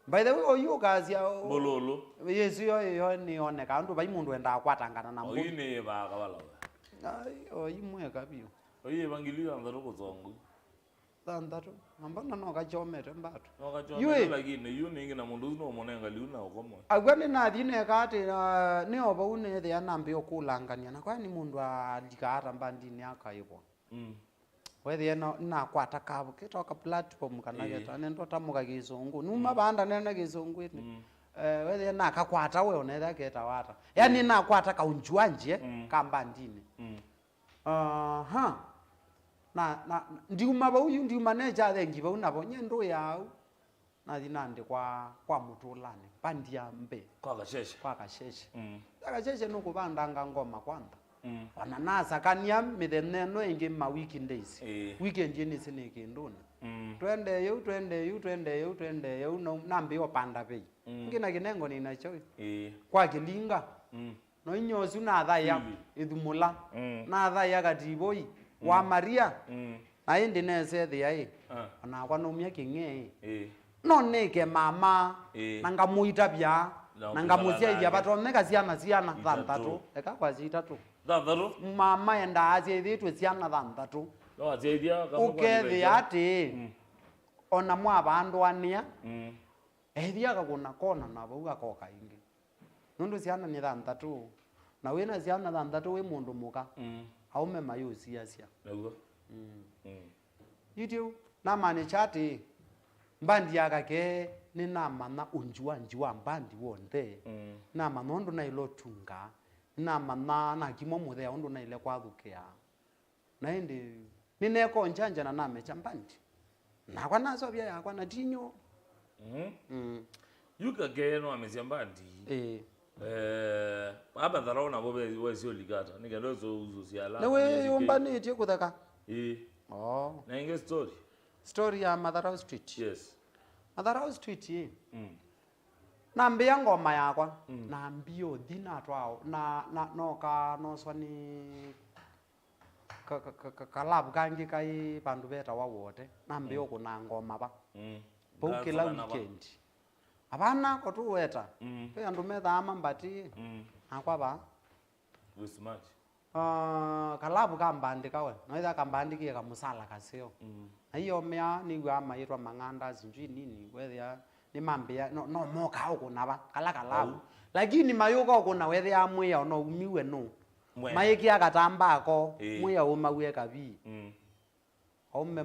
By the way, oyu ũkasya, o-, mbululu. Yesu yo, yo nĩyoneka, andũ vai mũndũ endaa kwatangana na mbũi. Oyu nĩ vaa kavala we. Ai, oyu mweka biũ. Oyu ĩvangili ya nzatũ kũsongu. Thanthatũ. Na mbona no kachomete mbatu? No kachomete, lakini yu nĩngĩ na mũndũ ũsu no mũnenga liu na ũkomwe. Agua nĩnathi neka atĩ, ah, nĩ o vau nĩthĩa nambĩa ũkũlangany'a. Na kwani mũndũ alika ata mbandinĩ akaĩvwa? Mm. Wethĩa no, nĩnakwata kavu, kĩtoka platform kana kĩta, nendo tamũka kĩsũngũ. Numa vanda nena kĩsũngũ ĩtĩ. Mm. Eh, wethĩa nakakwata we, onethĩa ketawa ata. Yani nakwata kaunjuanjie ka mbandinĩ. Mm. Aha. Na, na, ndiuma vau yu, ndiuma necha thengi vau navo, nye ndũya au. Nathi nandĩ kwa, kwa Mũtũlanĩ, mbandi ya mbee. Kwa Kasheshe. Kwa Kasheshe. Mm. Ya Kasheshe nũkũvandanga ngoma kwantha. Mm. Ona nasakania mĩthenya ĩno ĩngĩ ma weekdays. Ĩĩ. Weekend ĩnĩ sĩ nĩ kĩndũnĩ. Mm. Twende yeu, twende yeu, twende yeu, twende yeu, na nambĩĩa ũpanda vei. Mm. Ngĩ na kĩnengo nĩ nacho. Ĩĩ. Kwa Kĩlinga. Mm. No inya ũsu nathaĩa ĩthumũla. Mm. Nathaĩa kativoi wa Maria. Mm. Na ĩndĩ nesethĩa ĩ. Ah. Onakwa naumya kĩng'e ĩ. Ĩĩ. No nĩke mama. Ĩĩ. Na ngamũitavya. Na ngamũsyaithya vatonyeka syana syana thanthatũ. Eka kwasya itatũ. Thanthatũ? Mama endaa asyaithĩtw'e syana thanthatũ. No asyaithya kama. Ũkethĩa atĩ, mm, ona mwavandũanĩa, mm, ethĩa akakũna kona na vau akoka ĩngĩ. Nũndũ syana nĩ thanthatũ, na wĩna syana thanthatũ wĩ mũndũ mũka, mm, aũme mayũsiasya. Naw'o. Mm. Mm. Yu tyu, namaanisha atĩ, mbandi ya Kakee nĩnamanya ũnjuanji wa mbandi w'onthe. Mm. Nĩnamanya ũndũ naĩle ũtunga, nĩnamanya nakimwa mũthea ũndũ naĩle kwathũkĩa. Na ĩndĩ nĩnekonjanja na namekya mbandi. Nakwa nasovya yakwa na tinyo. Mhm. Mm. Yu Kakee no amesya mbandi. Ĩĩ. Eh, aba tharau navo ve-, wesi ũlikata. Nĩ kenda ũsũsũsya ala. Nĩ wĩyũmbanĩtye kũtheka? Ĩĩ. Oh. Na ĩngĩ story. Story ya Matharau Street. Yes. Matharau Street ĩ. Mm. Nambĩa ngoma yakwa. Mm. Nambĩa ũthi natwao. Na, na, noka noswa nĩ ka, ka, ka, ka, kalavu kangĩ kaĩ vandũ vetawa Wote, nambĩa ũkũna ngoma va. Mm. Vau kĩla weekend. Avana ko tũweta. Mm. Ve andũ methaa mambatĩe. Mm. Nakwa va. Wĩ smart. Ah, kalavu kambandĩka we. Noĩtha kambandĩkie kamũsala kaseo. Mm. Na iyo mea nĩw'aa maitwa mang'anda sijui nini, wethĩa nĩmambĩa, no, no moka ũkũna va, kala kalavu. Au. Lakini mayũka ũkũna wethĩa mwĩao no umiwe nũ. Mwene. Maĩkĩa katambaa ko, ĩĩ, mwĩao ũmawie kavi. Mm. Aume,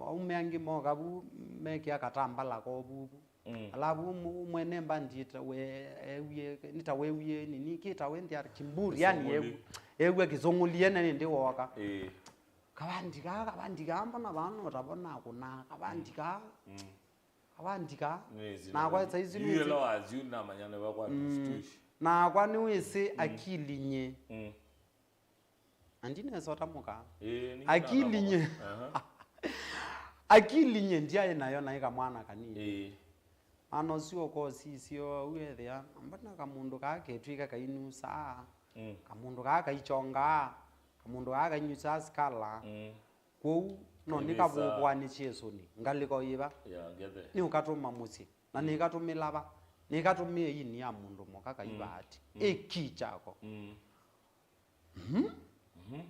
aume angĩ moka vu, mekĩa katambala ko vuvu. Mm. Alavu ũmwe, ũmwe ne mbandi ĩtawe, ewie, nĩtawewie nini, kĩtawe nthĩ ya Kimburi, yani kĩsũngũli. Ewu-, ew'e kĩsũngũli ene nĩndĩ woka. Ĩĩ. Kavandi kaa, kavandi kaa, mbona vano tavona kũna, kavandi kaa. Mm. Kavandi kaa. Nĩwĩsĩ. Nakwa saizi yu nĩwĩsĩ. Ĩla waziu namanya nĩva kwa, mm, tush, tush. Nakwa nĩwĩsĩ, mm, akili nye. Mm. Na ndinesa ũtamũka. Ĩĩ, nĩ akili nye. Aha. Akili nye ndyaĩ nayo naĩ kamwana kanini. Ĩĩ. Mana ũsu ũkosisye ũu ethĩa, mbona kamũndũ kaa ketw'ĩka kainusaa, mm, kamũndũ kaa kaichongaa, kamũndũ kaa kainyusaa sikala. Mm. Kwoou no nĩkavũvũanĩsye ĩsũnĩ, ngalĩko yĩva? Ya ngethe. Nĩũkatũma mũsyĩ, na, mm, nĩkatũmĩla va? Nĩkatũmĩe ini ya mũndũ mũka kaiva, mm, ati, mm, ĩki kyako. Mm. Mhm. Mhm.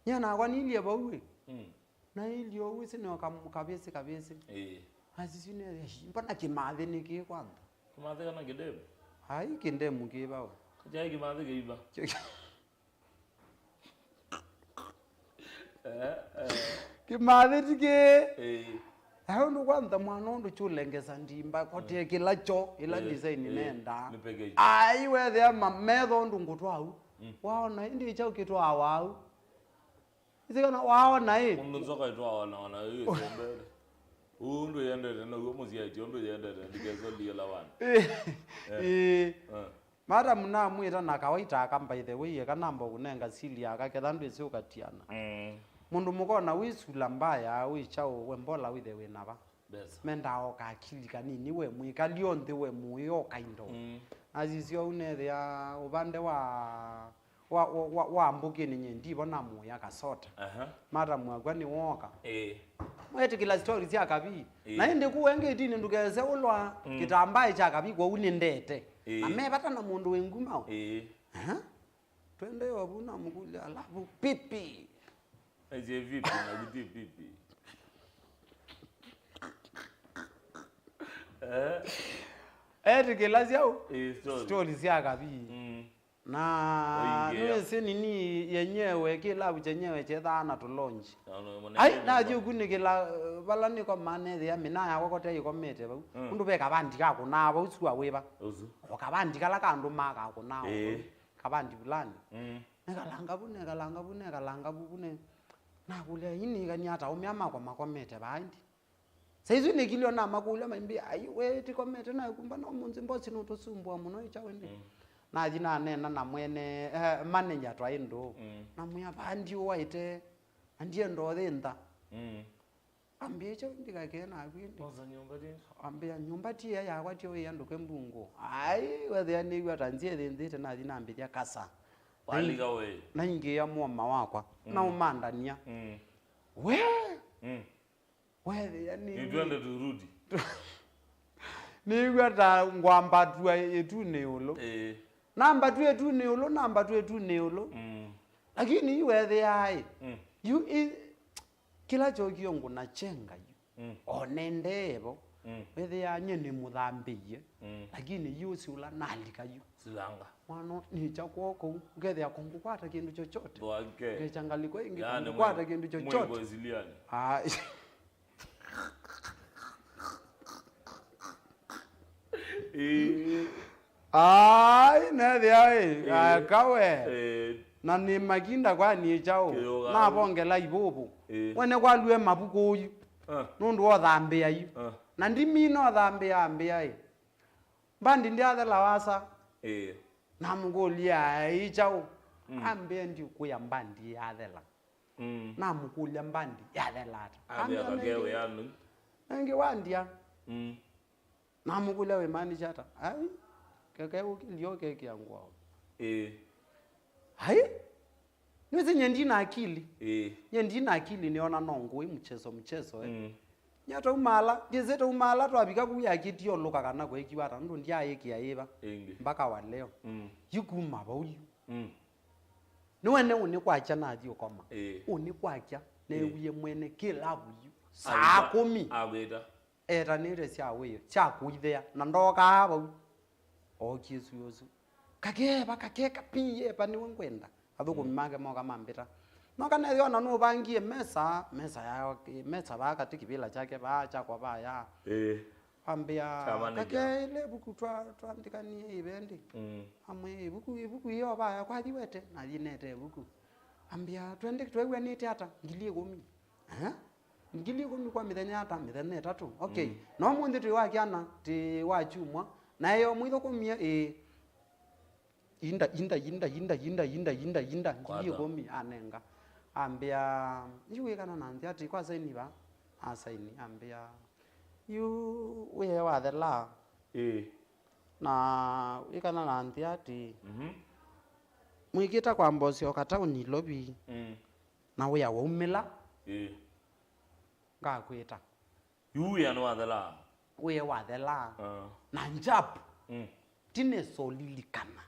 Nyie nakwa nilie vau ĩ. Mm. Na ilio ũu ĩsĩ nĩo kam-, kavĩsĩ, kavĩsĩ. Ĩĩ. Asisyu nĩ, "Eish, mbona kĩmathĩ nĩ kĩĩ kwanza?" Kĩmathĩ kana kĩndemu? Ai, kĩndemu kĩva we? Kyaĩ kĩmathĩ kĩiva. Kyo-, eh, eh. Kĩmathĩ ti kĩĩ. Ĩĩ. Ayo ndũ kwanza mwana ũndũ chulengesa ndimba, kote, mm, kĩla cho, ĩla, eh, design, eh, nendaa. Nĩ peke. Ai, wethĩa ma-, metho ũndũ ngũtwau. Mm. Waona, ĩndĩ kyaũ kĩtwaa wau? Ĩsĩ kana waona ĩ? Mũndũ nzoka ĩtwaa ona, ona ĩ ĩsembere. Ũũ ndwĩyendete, naw'o mũsyaĩtye ũndũ yendete, ndikesũlie lawani. Ĩ, eh, ĩ. Eh. Madamu namwĩta na kawaita aka, by the way, eka namba ũkũnenga sili aka, ketha ndwĩsĩ ũkatiana. Mm. Mũndũ mũkona wĩ sula mbaya, wĩ kyaũ, we mbola wĩthe wĩ nava. Mbesa. Mendaa oka akili kanini, we mwĩkali o nthĩ, we mũĩ o kaindo. Mm. Nasisya ũu nethĩa ũvande wa, wa, wa, wa, wa mbũkĩnĩ nye ndivo namũya kasota. Aha. Madamu akwa nĩwooka. Ĩĩ. Mwetĩkĩla story sya kavi. Ĩĩ. Na ĩndĩ kũu engetinĩ ndũkese ũlwa, mm, kĩtambaĩ kya kavi kwoou nĩndete. Ĩĩ. Na me vata na mũndũ wĩ nguma o. Ĩĩ. Aha. Twende o vu namũkũlya, alafu pipi. Aisye vipi na kuti pipi? Eh. Etĩkĩlasya ũ? Eh, story. Story sya kabii. Mm. Na Oingĩa. Nĩwĩsĩ nini yenyewe, kĩlavu kyenyewe kyethaa na tũlonji. Na no mwana Ai, nyũmba. Nathi ũkunĩkĩla, eh, vala nĩkomaa nethĩa mĩnaa yakwa kote ĩkomete vau. Mm. Ũndũ ve kavandi kakũnaa vau, sua wĩva. Ũsu. O kavandi kala ka andũ makakũnaa o Eh. vau. Kavandi fulani. Mm. Nekalanga vu, nekalanga vu, nekalanga vu, vu ne. Nakũlya, "Ii nĩkani ata aũme aa makwa makomete vaa ĩndĩ?" Saizi nĩkilyo namakũlya maimbĩa, "Ai, we tĩkomete nayo kumba no mũnzĩ mbosi nũtũsumbua mũno ĩ kyaũ ĩndĩ?" Mm. Nathi naneena na mwene, eh, manager twaĩ ndũũ. Mm. Namwĩa, "Vaa ndiũaĩte, na ndienda ũthĩntha." Mm. Ambĩa, "Ĩ kyaũ ĩndĩ kakee naku ĩndĩ?" Kwanza nyũmba ti. Ambĩa, "Nyũmba ti ĩya yakwa ti ũĩ andũ ke mbungu." Ai, wethĩa nĩw'a ta nzĩa ĩthĩnthĩte, nathi nambĩthya kasa. Walika we. Naingĩa mũoma wakwa. Mm. Naũmandania. Mm. We! Mm. Wethĩa nĩ. Nitwende turudi. Nĩw'a ta ngwambatwa ĩtunĩ ĩũlũ. Eh. Nambatwa ĩtunĩ ĩũlũ, nambatwa ĩtunĩ ĩũlũ. Mm. Lakini yu wethĩaa ĩ. Mm. Yu i, kĩla kyokie ngũna kyenga yu. Mm. O nendee vo. Mm. Wethĩaa nye nĩmũthambĩie. Mm. Lakini yu ũsi ũla nalika yu. Silanga. Mwana nĩkya kwoo kũu, ngethĩa kũngũkwata kĩndũ chochote. Ngechangalikwa ĩngĩ kũngũkwata kĩndũ chochote. Mwĩkwesiliani. Ah. Ĩĩ. Ai, nethĩa ĩ, aka we. Eh, Na nĩ makinda kwa niĩ kyaũ. Navongela ivũvũ. Eh. Wene kwalue mavuku ũyu. Ah. Nũndũ wothambĩa yu. Ah. Na ndimina ũthambĩa ambĩa ĩ. Mbandi ndyathela wasa. Eh. Namũkũlya, "Ĩ kyaũ?" Mm. Ambĩa, "Ndiũkwĩa mbandi yathela." Mm. Namũkũlya, "Mbandi yathela ata?" Ambĩa, "Nengĩ wandia." Mm. Namũkũlya, "Wĩmaanisha ata?" "Ai, keke ũkĩlyo kekĩa ngwao." Eh. Ai? Nĩwĩsĩ nye ndina akili. Ĩĩ. Nye ndina akili, nĩona no ngũĩ mchezo mchezo, eh. Mm. Nye taumaala, ndiĩsĩ taumaala twavika vu yakĩtie ũlũka kana kwekiwa ata, nũndũ ndyaĩkĩa ĩva. Ĩngĩ. Mpaka wa leo. Mm. Yu kuma vau yu. Mm. Nĩwene ũnĩ kwakya nathi ũkoma. Ĩĩ. Ũnĩ kwakya, neewie mwene kĩlavu yu. Saa kũmi. Agwĩta. Etanĩte sya wĩo, sya kũithea, na ndookaa vau. Ookie syũsũ. Kakeva, kakeka, pieva, nĩwe ngwenda. Athũkũmi make moka mambĩta. Noka nethĩwa na nũvangie mesa, mesa ya, mesa vaa katĩ kĩvĩla kyake vaa, kyakwa vaa ya. Ĩĩ. Ambĩa, "Kake ile vuku twa, twandĩkanie ĩvendi." Mm. Amwe, "Ivuku, ivuku iyo vaya, kwathi wete?" Nathi nete ivuku. Ambĩa, "Twende, twew'anĩte ata? Ngili ĩkũmi." Eh? Ngili ĩkũmi kwa mĩthenya ata? Mĩthenya ĩtatũ. Okay. Mm. Na ũmũnthĩ twĩ wa kyana, twĩ wa kyumwa. Na ĩyo mwĩthũkũmie, ĩĩ. Inda, inda, inda, inda, inda, inda, inda, inda, ngili ĩkũmi anenga. Ambĩa, "Yu wĩkana na nthĩ ati kwa saini va?" Asaini, ambĩa, "Yu wĩe wathela." Ĩĩ. Na wĩkana na nthĩ ati, mhm, mwĩkĩta kwamba ũsyoka taoni Ilovi, mm, na wĩa waumĩla, ĩĩ, ngakwĩta. Yu wĩa nĩwathelaa. Wĩa wathelaa. Ah. Na njap. Mm. Ndinesa ũlilikana.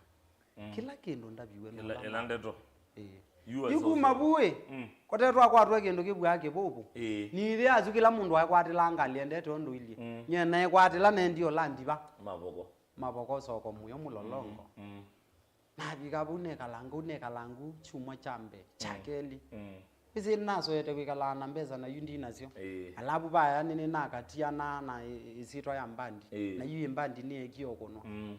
Mm. Kĩla kĩndũ ndaviwe nĩ ũla ĩla ndeto. Ĩĩ. Yu kuma vu ĩ, mm, kote twakwatwa kĩndũ kĩvwaa kĩvũvũ. Ĩĩ. Nĩthĩ asu kĩla mũndũ aekwatĩlaa ngalĩ endete ũndũ ilyĩ. Mm. Nye naekwatĩla nendie ũla ndiva. Mavoko. Mavoko soko mũyo mũlolongo. Mm, mm. Navika vau nekalanga u, nekalanga u kyumwa kya mbee, kya kelĩ. Mm. Ĩsĩ nasoete kwĩkalaa na mbesa na yu ndinasyo. Ĩĩ. Alavu vaya nĩnĩnakatiana na ĩ-, ĩsyĩtwa ya mbandi. Ĩĩ. Na yu ĩ mbandi nĩyekie ũkũnwa. Mm.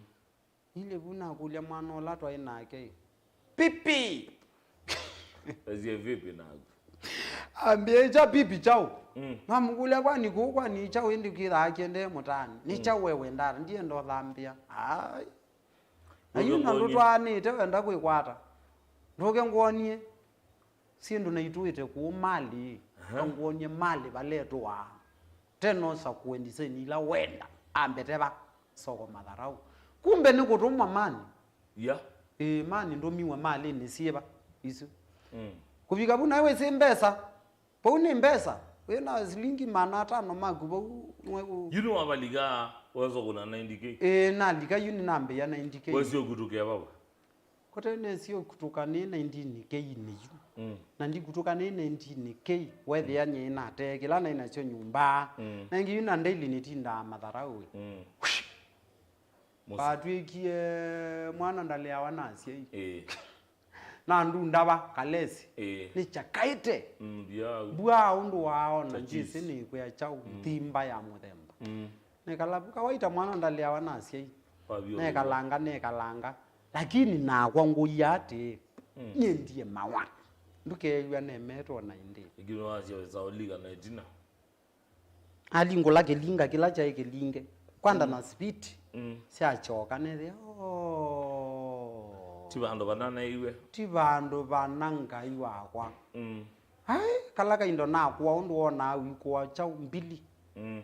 Nilĩ vu nakũlya mwana ũla twaĩ nake, "Pipi!" Esie vipi naku? Ambĩa, "Ĩkya pipi kyaũ?" Mm. Namũkũlya, "Kwani kũũ kwani kyaũ ĩndĩ kĩthaa kĩendee mũtaani? Nĩ kyaũ we wendaa? Ndienda ũthambĩa." Ai. Na yu na ndũtwaanĩte wenda kwĩkwata. Ndũke ngwonie syĩndũ naitũĩte kũũ mali, aha, na ngwonie mali valetũaa. Tena ũsakũe ndisaini ila wenda. Ambeteva soko matharau. Kumbe nĩ kũtũmwa mani. Ya. Ĩĩ, mani ndũmiwe malĩnĩ syĩva isu. Mm. Kũvika vu naĩ wĩsĩ mbesa. Vau nĩ mbesa. Wĩ na silingi maana atano maku vau, nwe-, ũ- Yu nĩwavalika, wesa kũna ninety K. Ĩĩ, nalika yu nĩnambĩĩa ninety K. Wesi ũkutũkĩa vava. Ũte nĩsĩ ũkutũka nĩ nineteen K-inĩ yu. Mm. Na ndikutũka nĩ nineteen K, wethĩa nyie natee kĩla naĩ nasyo nyũmba. Mm. Na ĩngĩ yu na daily nĩtindaa matharaũĩ. Mm. Mũsa. Watw'ĩkie mwana ndaleawa na asyai. Ĩĩ. Na ndundava kalesi. Ĩĩ. Nĩkyakaĩte. Mm, mbia. Mbua ũndũ waona. Chachis. Njĩsĩ nĩkwĩa kyaũ. Mm. Nthimba ya mũthemba. Mm. Nĩkala kawaita mwana ndaleawa na asyai. Nekalanga, nekalanga. Lakini nakwa ngũia atĩĩ, mm, nyie ndiemawa. Ndũkeew'a nemetwe o na ĩndĩĩ. Ĩngĩ nĩwasya wĩsa ũlika na ĩtina. Alingũla kĩlinga kĩla kyaĩ kĩlinge. Kwanda, mm, na speed. Mm. Syakyoka nethĩa, oh. Ti vandũ vana neiwe. Ti vandũ vana Ngai wakwa. Mm. Ai, kala kaindo nakũa ũndũ wonaa wĩkũa kyaũ mbili. Mm.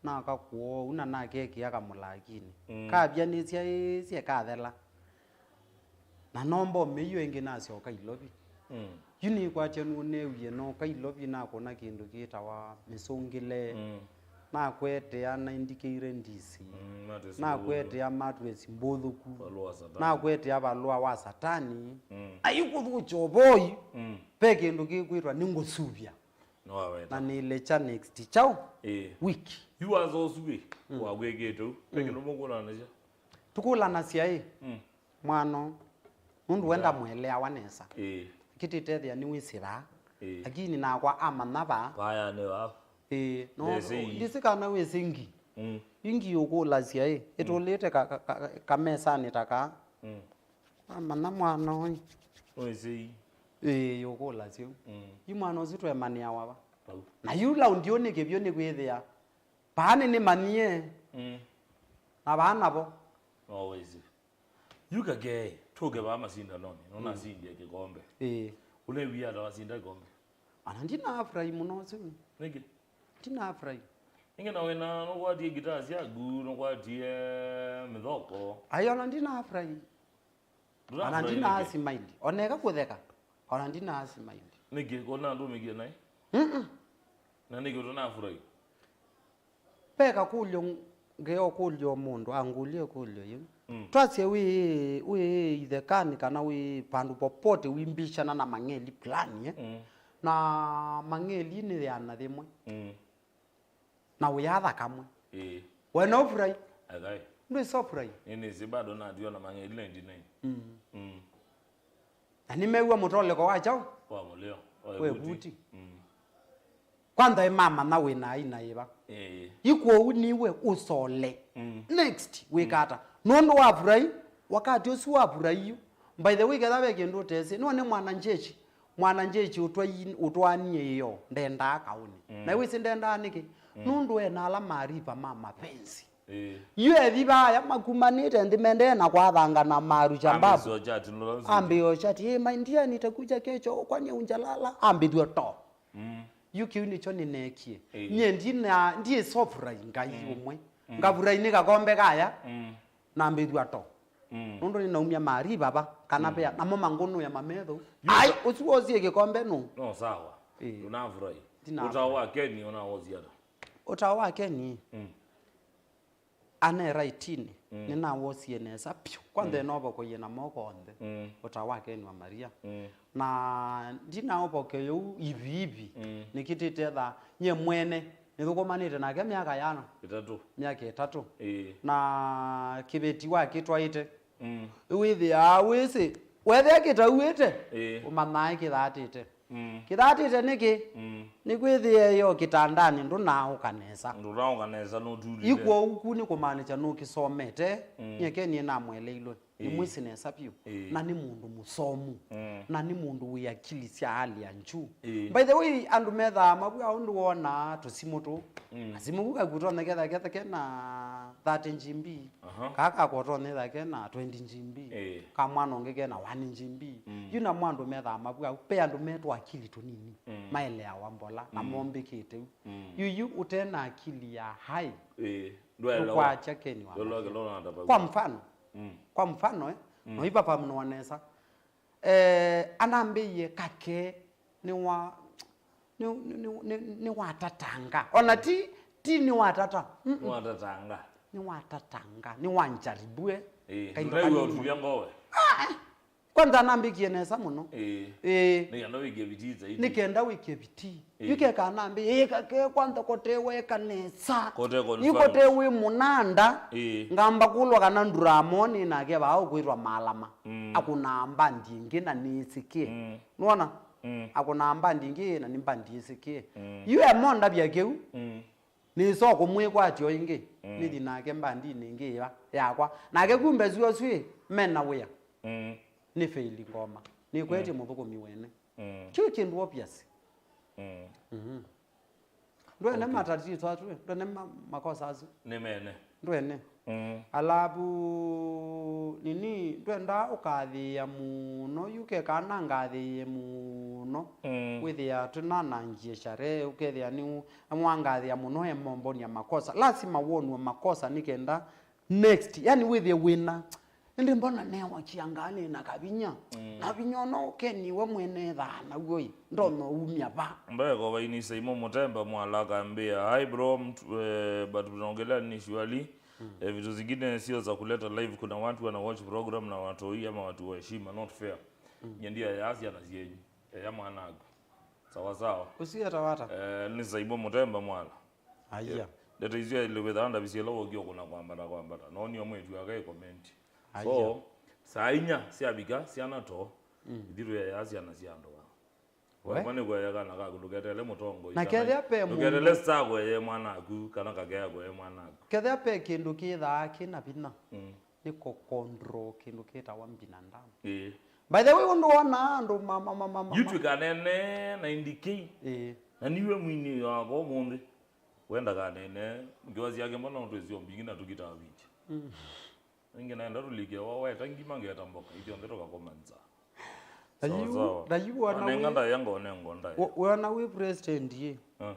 Nakakũa ũu na nakekĩa kamũlakinĩ. Mm. Kavyanĩsya ĩsye kathela. Na nomba ũmĩio ĩngĩ nasyoka Ilovi. Mm. Yu nĩkwatya nũnewie nooka Ilovi nakũna kĩndũ kĩtawa mĩsũngĩle. Mm. Nakwetea naindikĩire ndisi. Mm, mattress mbũthũku. Nakwetea mattress mbũthũku. Valũa wa Satani. Nakwetea valũa wa Satani. Mm. Na yu kũthũkya ũvoi. Mm. Ve kĩndũ kĩkwĩtwa nĩngũsuvya. Nĩwaweta. Na nĩlekya next kyaũ? Ĩĩ. Week. Yu wazosu ĩ, mm, wakwĩkĩte ũu. Ve, mm, kĩndũ mũkũlanasya? Tũkũlanasya ĩ, mm, mwana ũũ, nũndũ we, yeah, ndamweleawa nesa. Ĩĩ. Kĩtĩtethĩa nĩwĩsĩvaa. Ĩĩ. Lakini nakwa amanya vaa. Vaya nĩ vaa. Ĩĩ, no, ndĩsĩ ii. Ndĩsĩ kana wĩsĩ ngi. Mm. Yu ngi ũkũlasya ĩ, mm, ĩtũlĩte ka, ka, ka, kamesanĩ ta kaa. Mm. Amanya mwana ũyũ. Wĩsĩ ii. Ĩĩ, ũkũlasya ũu. Mm. Yu mwana ũsu twemanĩawa va? Vau. Na yu laundi ũũ nĩ kĩvyũ nĩkwĩthĩa. Vaa nĩnĩmanyie. Mm. Na vaa navo. No wĩsĩ. Yu kakee, tũke vaa masindanonĩ. Nũnasindie, mm, kĩkombe. Ĩĩ. Ũnewia ata wasinda kĩkombe? Ana ndinafurahi mũno ũsu. Nĩkĩ? Ndinafurahi. Nĩngĩ na wĩna nũkwatie ngitaa syaku, nũkwatie mĩthoko. Ai, ona ndinafurahi. Ona ndinasimaili. Ona eka kũtheka. Ona ndinasimaili. Nĩkĩ? Kona ndũmĩkie naĩ? Mm-mm. Na nĩkĩ ũtanafurahi? Ve kakũlyo ngeokũlyo mũndũ angũlye ĩkũlyo yĩu. Mm. Twasye wĩ, wĩ ĩthekanĩ kana wĩ vandũ popote wĩmbishana na mang'eli fulani, eh? Mm. Na mang'eli nĩ yĩana yĩmwe. Mm. Na ũyatha kamwe. Ĩĩ. We no fry. Akai. Ndwĩ so fry. Nĩnĩsĩ bado natiwa na mang'eli ninety-nine. Mm. Mm. Na nĩmew'a mũtoleko wa kyaũ? Wa mũleo. Wa wĩ vuti. Vuti. Mm. Kwanza ĩmamanya wĩ na aina ĩva. Ĩĩ. Yu kwoou nĩwe ũsole. Mm. Next, wĩka ata? Nũndũ wa fry, wakati ũsu wa fry yu. By the way, ketha ve kĩndũ ũtesĩ, nĩwone mwana njeshi. Mwana njeshi ũtwai-, ũtwaanie ĩyo, ndendaa kaũnĩ. Mm. Na wĩsĩ ndendaa nĩkĩ? Mm. Nũndũ ena ala maarifa ma mapenzi. Ĩĩ. Yu ethi vaya makumanĩte nthĩ mendee na kwathanga na maru cha mbabu. Ambĩswa chat, nũla ũsu. Ambĩo chat, "Hey, my dear, nitakuja kesho, kwani unjalala?" Ambĩthw'a to. Mm. Yu kĩu nĩkyo nĩneekie. Ĩĩ. Nyie ndina, ndiĩ so fry Ngai, mm, ũmwe. Mm. Ngavurai nĩ kakombe kaya, mm, na mbĩthw'a to. Mm. Nũndũ nĩnaumya maarifa va, kana, mm, vea, namo mangũnũya mametho. Yu ai, ta- ũsu wosie kĩkombe nũ? No, sawa. Ĩĩ. Ndũnafurahi. Ndinafurahi. Ũtao wa Keni ũnawosie ata? Ũtao wa Keni? Mm. Ane raitinĩ, mm, nĩnawosie nesa vyũ. Kwanza, mm, ĩnovokoie na moko onthe. Mm. Ũtao wa Keni wa Maria. Mm. Na ndinaovokea ũu hivi hivi. Mm. Nĩkĩtĩte tha nyie mwene nĩthũkũmanĩte nake myaka yana. Ĩtatũ. Myaka ĩtatũ. Ĩĩ. Na kĩveti wakĩtwaĩte. Mm. Wĩthĩaa wĩsĩ, wethĩa kĩtauĩte, ĩĩ, ũmanyae kĩthatĩte. Mm. Kĩthatĩte nĩkĩ? Mm. Nĩkwĩthĩe yo kĩtandanĩ ndũnaũka nesa. Ndũnaũka nesa, nũtulile. Ikwou ku nĩ kũmaanisha nũkĩsomete, mm, nyie Keni namweleilwe. Ĩĩ. Nĩ mwĩsĩ nesa vyũ. Ĩĩ. Na nĩ mũndũ mũsomu. Mm. Na nĩ mũndũ wĩ akili sya hali ya juu. Ĩĩ. By the way, andũ methaa mavw'a ũndũ wonaa tũsimũ tũu. Mm. Kasimũ kau kaku ũtonya ketha ketha kena thirty G B. Aha. Kaa kakwa ũtonya ketha kena twenty G B. Ĩĩ. Ka mwana ũngĩ kena one G B. Mm. Yu namo andũ methaa mavw'a, ve andũ metwa akili tũnini. Mm. Maeleawa mbola, na, mm, mombĩkĩte u. Mm. Yu, yu ũte na akili ya high. Ĩĩ. Ndwaelewa. Ndũkwakya Keni wa. Ndwaelewa kĩla ũnatavaw'a. Kwa mfano, mm, kwa mfano, eh, mm, no ivavamnwa nesa. Eh, anambĩie kake nĩ wa, nĩ, nĩ watatanga. Ona ti, ti nĩ watata. Mm-mm. Nĩ watatanga. Nĩ watatanga. Nĩ wanjaribue. Eh, kaindu ndũnaigua kanini. Ũtulya ngowe? Ah, eh. Kwanza anambĩkie nesa mũno. Ĩĩ. Ĩĩ. Nĩ kenda wĩkie bidii zaidi. Nĩ kenda wĩkie bidii. Ĩĩ. Yu keka anambĩ, ĩĩ, kake kwanza kote weka nesa. Kote confirmed. Yu kote wĩ mũnanda. Ĩĩ. Ngamba kũlwa kana nduramonĩ nake vaa ũkwĩtwa Malama. Mm. Akũnaa mbandi ĩngĩ na nĩsĩkĩe. Mm. Nũona? Mm. Akũnaa mbandi ĩngĩ na nĩ mbandi ĩsĩkĩe. Mm. Yu emondavya kĩu. Mm. Nĩsoo kũmwĩkwatya o ĩngĩ, mm, nĩthi nake mbandinĩ ĩngĩ ĩva yakwa. Nake kumbe syosw'ĩ mena wĩa. Mm. Nĩ faili ngoma. Nĩkwetye, mm, mũthũkũmi wene. Mm. Kyu kĩndũ obvious. Mm. Mhm. Ndwene, okay, matatizo atu, ndwene ma-, makosa asu. Nĩ mene. Ndwene. Mm. Alavu, nini, ndwenda ũkathĩĩa mũno, yu kekana ngathĩĩe mũno. Mm. Wĩthĩa tũnanangie share, ũkethĩa nĩ amwe angathĩa mũno e mombonia makosa. Lazima wonwe makosa nĩ kenda next. Yani wĩthĩe wĩna, ĩndĩ mbona newa kiangaa nĩ na kavinya? Mm. Na vinya ũno ũkeniwe mwene thaa naw'o ĩ, ndono umya va? Mbeko vainisa imo Mutemba Mwala akambĩa, "Hi bro, mtu, eh, but tunaongelea ni shwali." Mm. Eh, vitu zingine sio za kuleta live. Kuna watu wana watch program na watoi ama watu wa heshima, not fair. Mm. Nye ndia ya syana syenyu. Eh, ya mwanaku. Sawa sawa. Usiata wata. Eh, nĩ Saibo Mutemba Mwala. Aya. Yeah. Ndeto icio ilĩ wĩthaa ndavisye ĩla wokio kuna kwambata kwambata. No nio mwĩtu aka comment. Aya. So, saa inya syavika, syana to, mm, ithirwe ya syana sya ndoa. We? Wakwa nĩ kũea kana kaku ndũketele mũtongoi. Na kana kethĩa pe mũndũ ndũketele star kũea mwanaku, kana kakea kũea mwanaku. Kethĩa pe kĩndũ kĩthaa kĩna vinya, mm, nĩ kũ control kĩndũ kĩtawa mbinadamu. Ĩĩ. By the way, ũndũ wona andũ ma, ma, ma, ma, ma, yu ma- twĩkanene na indicate. Ĩĩ. Na niwe mwini wakwa ũmũnthĩ. Wenda kanene, ngewa syake mbona ũtwĩsio mbingi na tũkitaa video. Mm. Ingi naenda tũlike wa, weta ngima ngeta mboka, ithyonthe tũkakoma nza. Na sawa, yu, sawa. Na yu wana wanenga we- ndaya ngone ngonda. We-, wĩona wĩ president ĩ. Ah.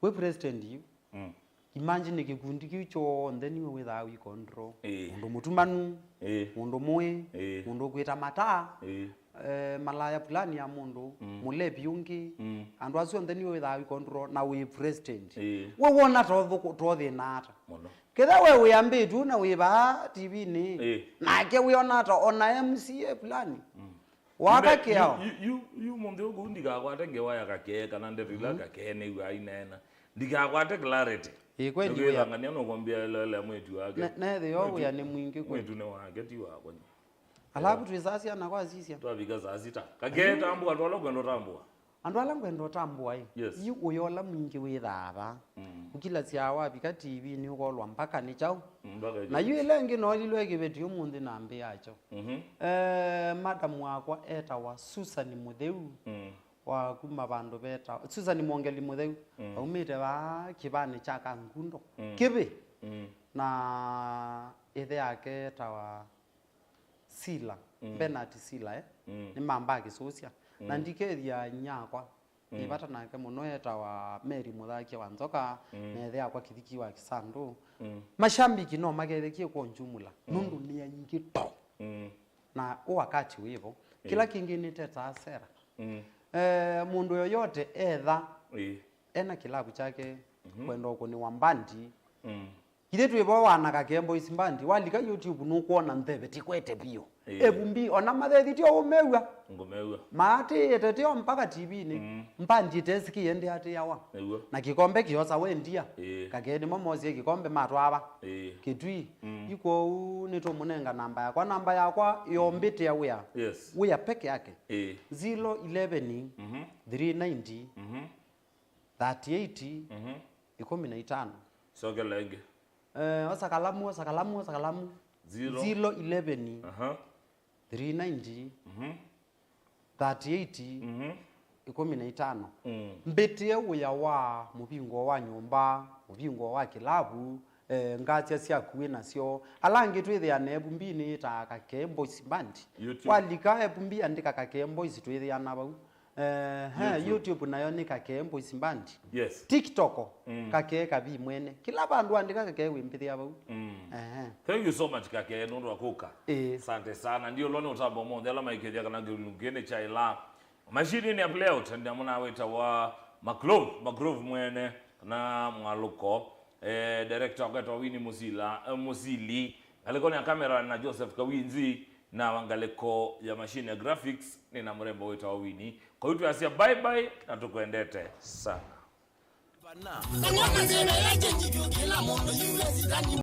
Wĩ president yu. Mm. Imagine kĩkundi kĩu kyonthe niwe wĩthaa wĩ control. Ĩĩ. Mũndũ mũtumanu, ĩĩ, mũndũ mũĩ, ĩĩ, mũndũ ũkwĩta mataa, ĩĩ, eh, malaya fulani ya mũndũ, mm, mũlevi ũngĩ. Mm. Andũ asu onthe niwe wĩthaa wĩ control na wĩ president. Ĩĩ. We wona to thũkũ-, to thĩna ata? Mũno. Ketha we wĩambĩtw'e na wĩ vaa T V-nĩ, ĩĩ, nake wĩona ata ona M C A fulani? Mm. Waka kĩao. Yu, yu, yu, yu mũnthĩ ũkũ ndikakwate ngewa ya kakee kana ndeto ila, mhm, kakee nĩw'a aineena. Ndikakwate clarity. Ĩ, kweli wĩa. Nũkĩthangania nũkwambia elele mwĩtu wake. Ne-, nethĩwa mwĩtu, wĩa nĩ mwingĩ kweli. Mwĩtu nĩ wake, ti wakwa. Alafu, yeah, twĩsaa syana kwa sisya. Twavika saa sita. Kakee, mm, tambũa, twala kwenda tambũa. Andũ ala ngwenda ũtambũa ĩ. Yes. Yu ũya ũla mwingĩ wĩthaa va. Mm. Ũkilasya wavika T V-nĩ ũkolwa mpaka nĩ kyaũ. Mm, mpaka na yu ĩla ĩngĩ noolilwe kĩveti ũmũnthĩ na mbĩ yakyo. Mhm. Eh, madam wakwa etawa Susan Mũtheu. Mm. Wa kuma vandũ vetawa Susan Mwongeli Mũtheu. Mm. Aumĩte vaa kĩvanĩ kya Kangundo. Mm. Kĩvĩ. Mm. Na ĩthe yake etawa Sila, mm, Bernard Sila, eh? Mm. Nĩ mamba akĩsũsya. Mm. Na ndikethia nyakwa. Mm. Nĩ vata nake mũno etawa Mary Mũthakia wa Nzoka, mm, na ĩthe yakwa Kĩthiki wa Kĩsandũ. Mm. Mashambiki no makethekie kwa njumula. Mm. Nũndũ nĩ aingĩ to. Mm. Na ũ wakati wĩvo. Kĩla, ĩĩ, kĩngĩ nĩ tetaa sera. Mm. Eh, mũndũ yoyote etha, ĩĩ, ena kĩlavu kyake, mhm, kwenda ũkũnĩwa mbandi. Mm. Ithe twĩ vo wana Kakee Boys Band, walika YouTube nũkwona ntheve tikwete vyũ. Ĩĩ. Evumbi, ona mathethi tyo ũmew'a. Ngũmew'a. Maatĩĩte tyo mpaka T V-nĩ. Mm. Mbandi ĩtesĩkĩe ndĩatĩĩawa. Nĩw'o. Na kĩkombe kĩosa wendia. Ĩĩ. Kakee nĩmo mosie kĩkombe matwaa va. Ĩĩ. Kĩtui. Mm. Yu kwoou nĩtũmũnenga namba yakwa. Namba yakwa yombĩtĩa wĩa. Yes. Wĩa peke yake. Ĩĩ. Zero eleven, mhm, three ninety, mhm, thirty-eight, mhm, ikũmi na itano. Sokela ĩngĩ. Eh, osa kalamu, osa kalamu, osa kalamu. Zero. Zero eleven, aha, three ninety, mhm, thirty-eight, mhm, ikũmi na itano. Mm. Mbĩtĩe wĩa wa mũvingo wa nyũmba, mũvingo wa kĩlavu, eh, ngasya syaku wĩ nasyo. Ala angĩ twĩthĩane evumbinĩ ta Kakee Boys Band. YouTube. Walika evumbi andĩka Kakee Boys twĩthĩana vau. Eh, he, YouTube. YouTube nayo nĩ Kakee Boys Band. Yes. TikTok, mm, Kakee Kavi mwene. Kĩla vandũ andĩka Kakee wĩmbĩthĩa vau. Mm. Ehe. Thank you so much, Kakee, nũndũ wa kũka. Ĩĩ. Asante sana. Ndio lone ũtambo mothe ala maikethia kana kĩlungu kĩnĩ kya ĩla. Machine ya playout, nĩ amwe na wĩtawa Maclove, Maclove mwene, na mwalũko. Eh, director wetwa Winnie Musila, eh, Musili. Ngalĩkonĩ ya camera na Joseph Kawinzi. Na ngalĩko ya machine ya graphics nĩ na mũrembo wĩtawa Winnie. Kwa hiyo twasya bye bye na tũkwendete sana. Kana masebe ya chenji kila mũndũ U S ndani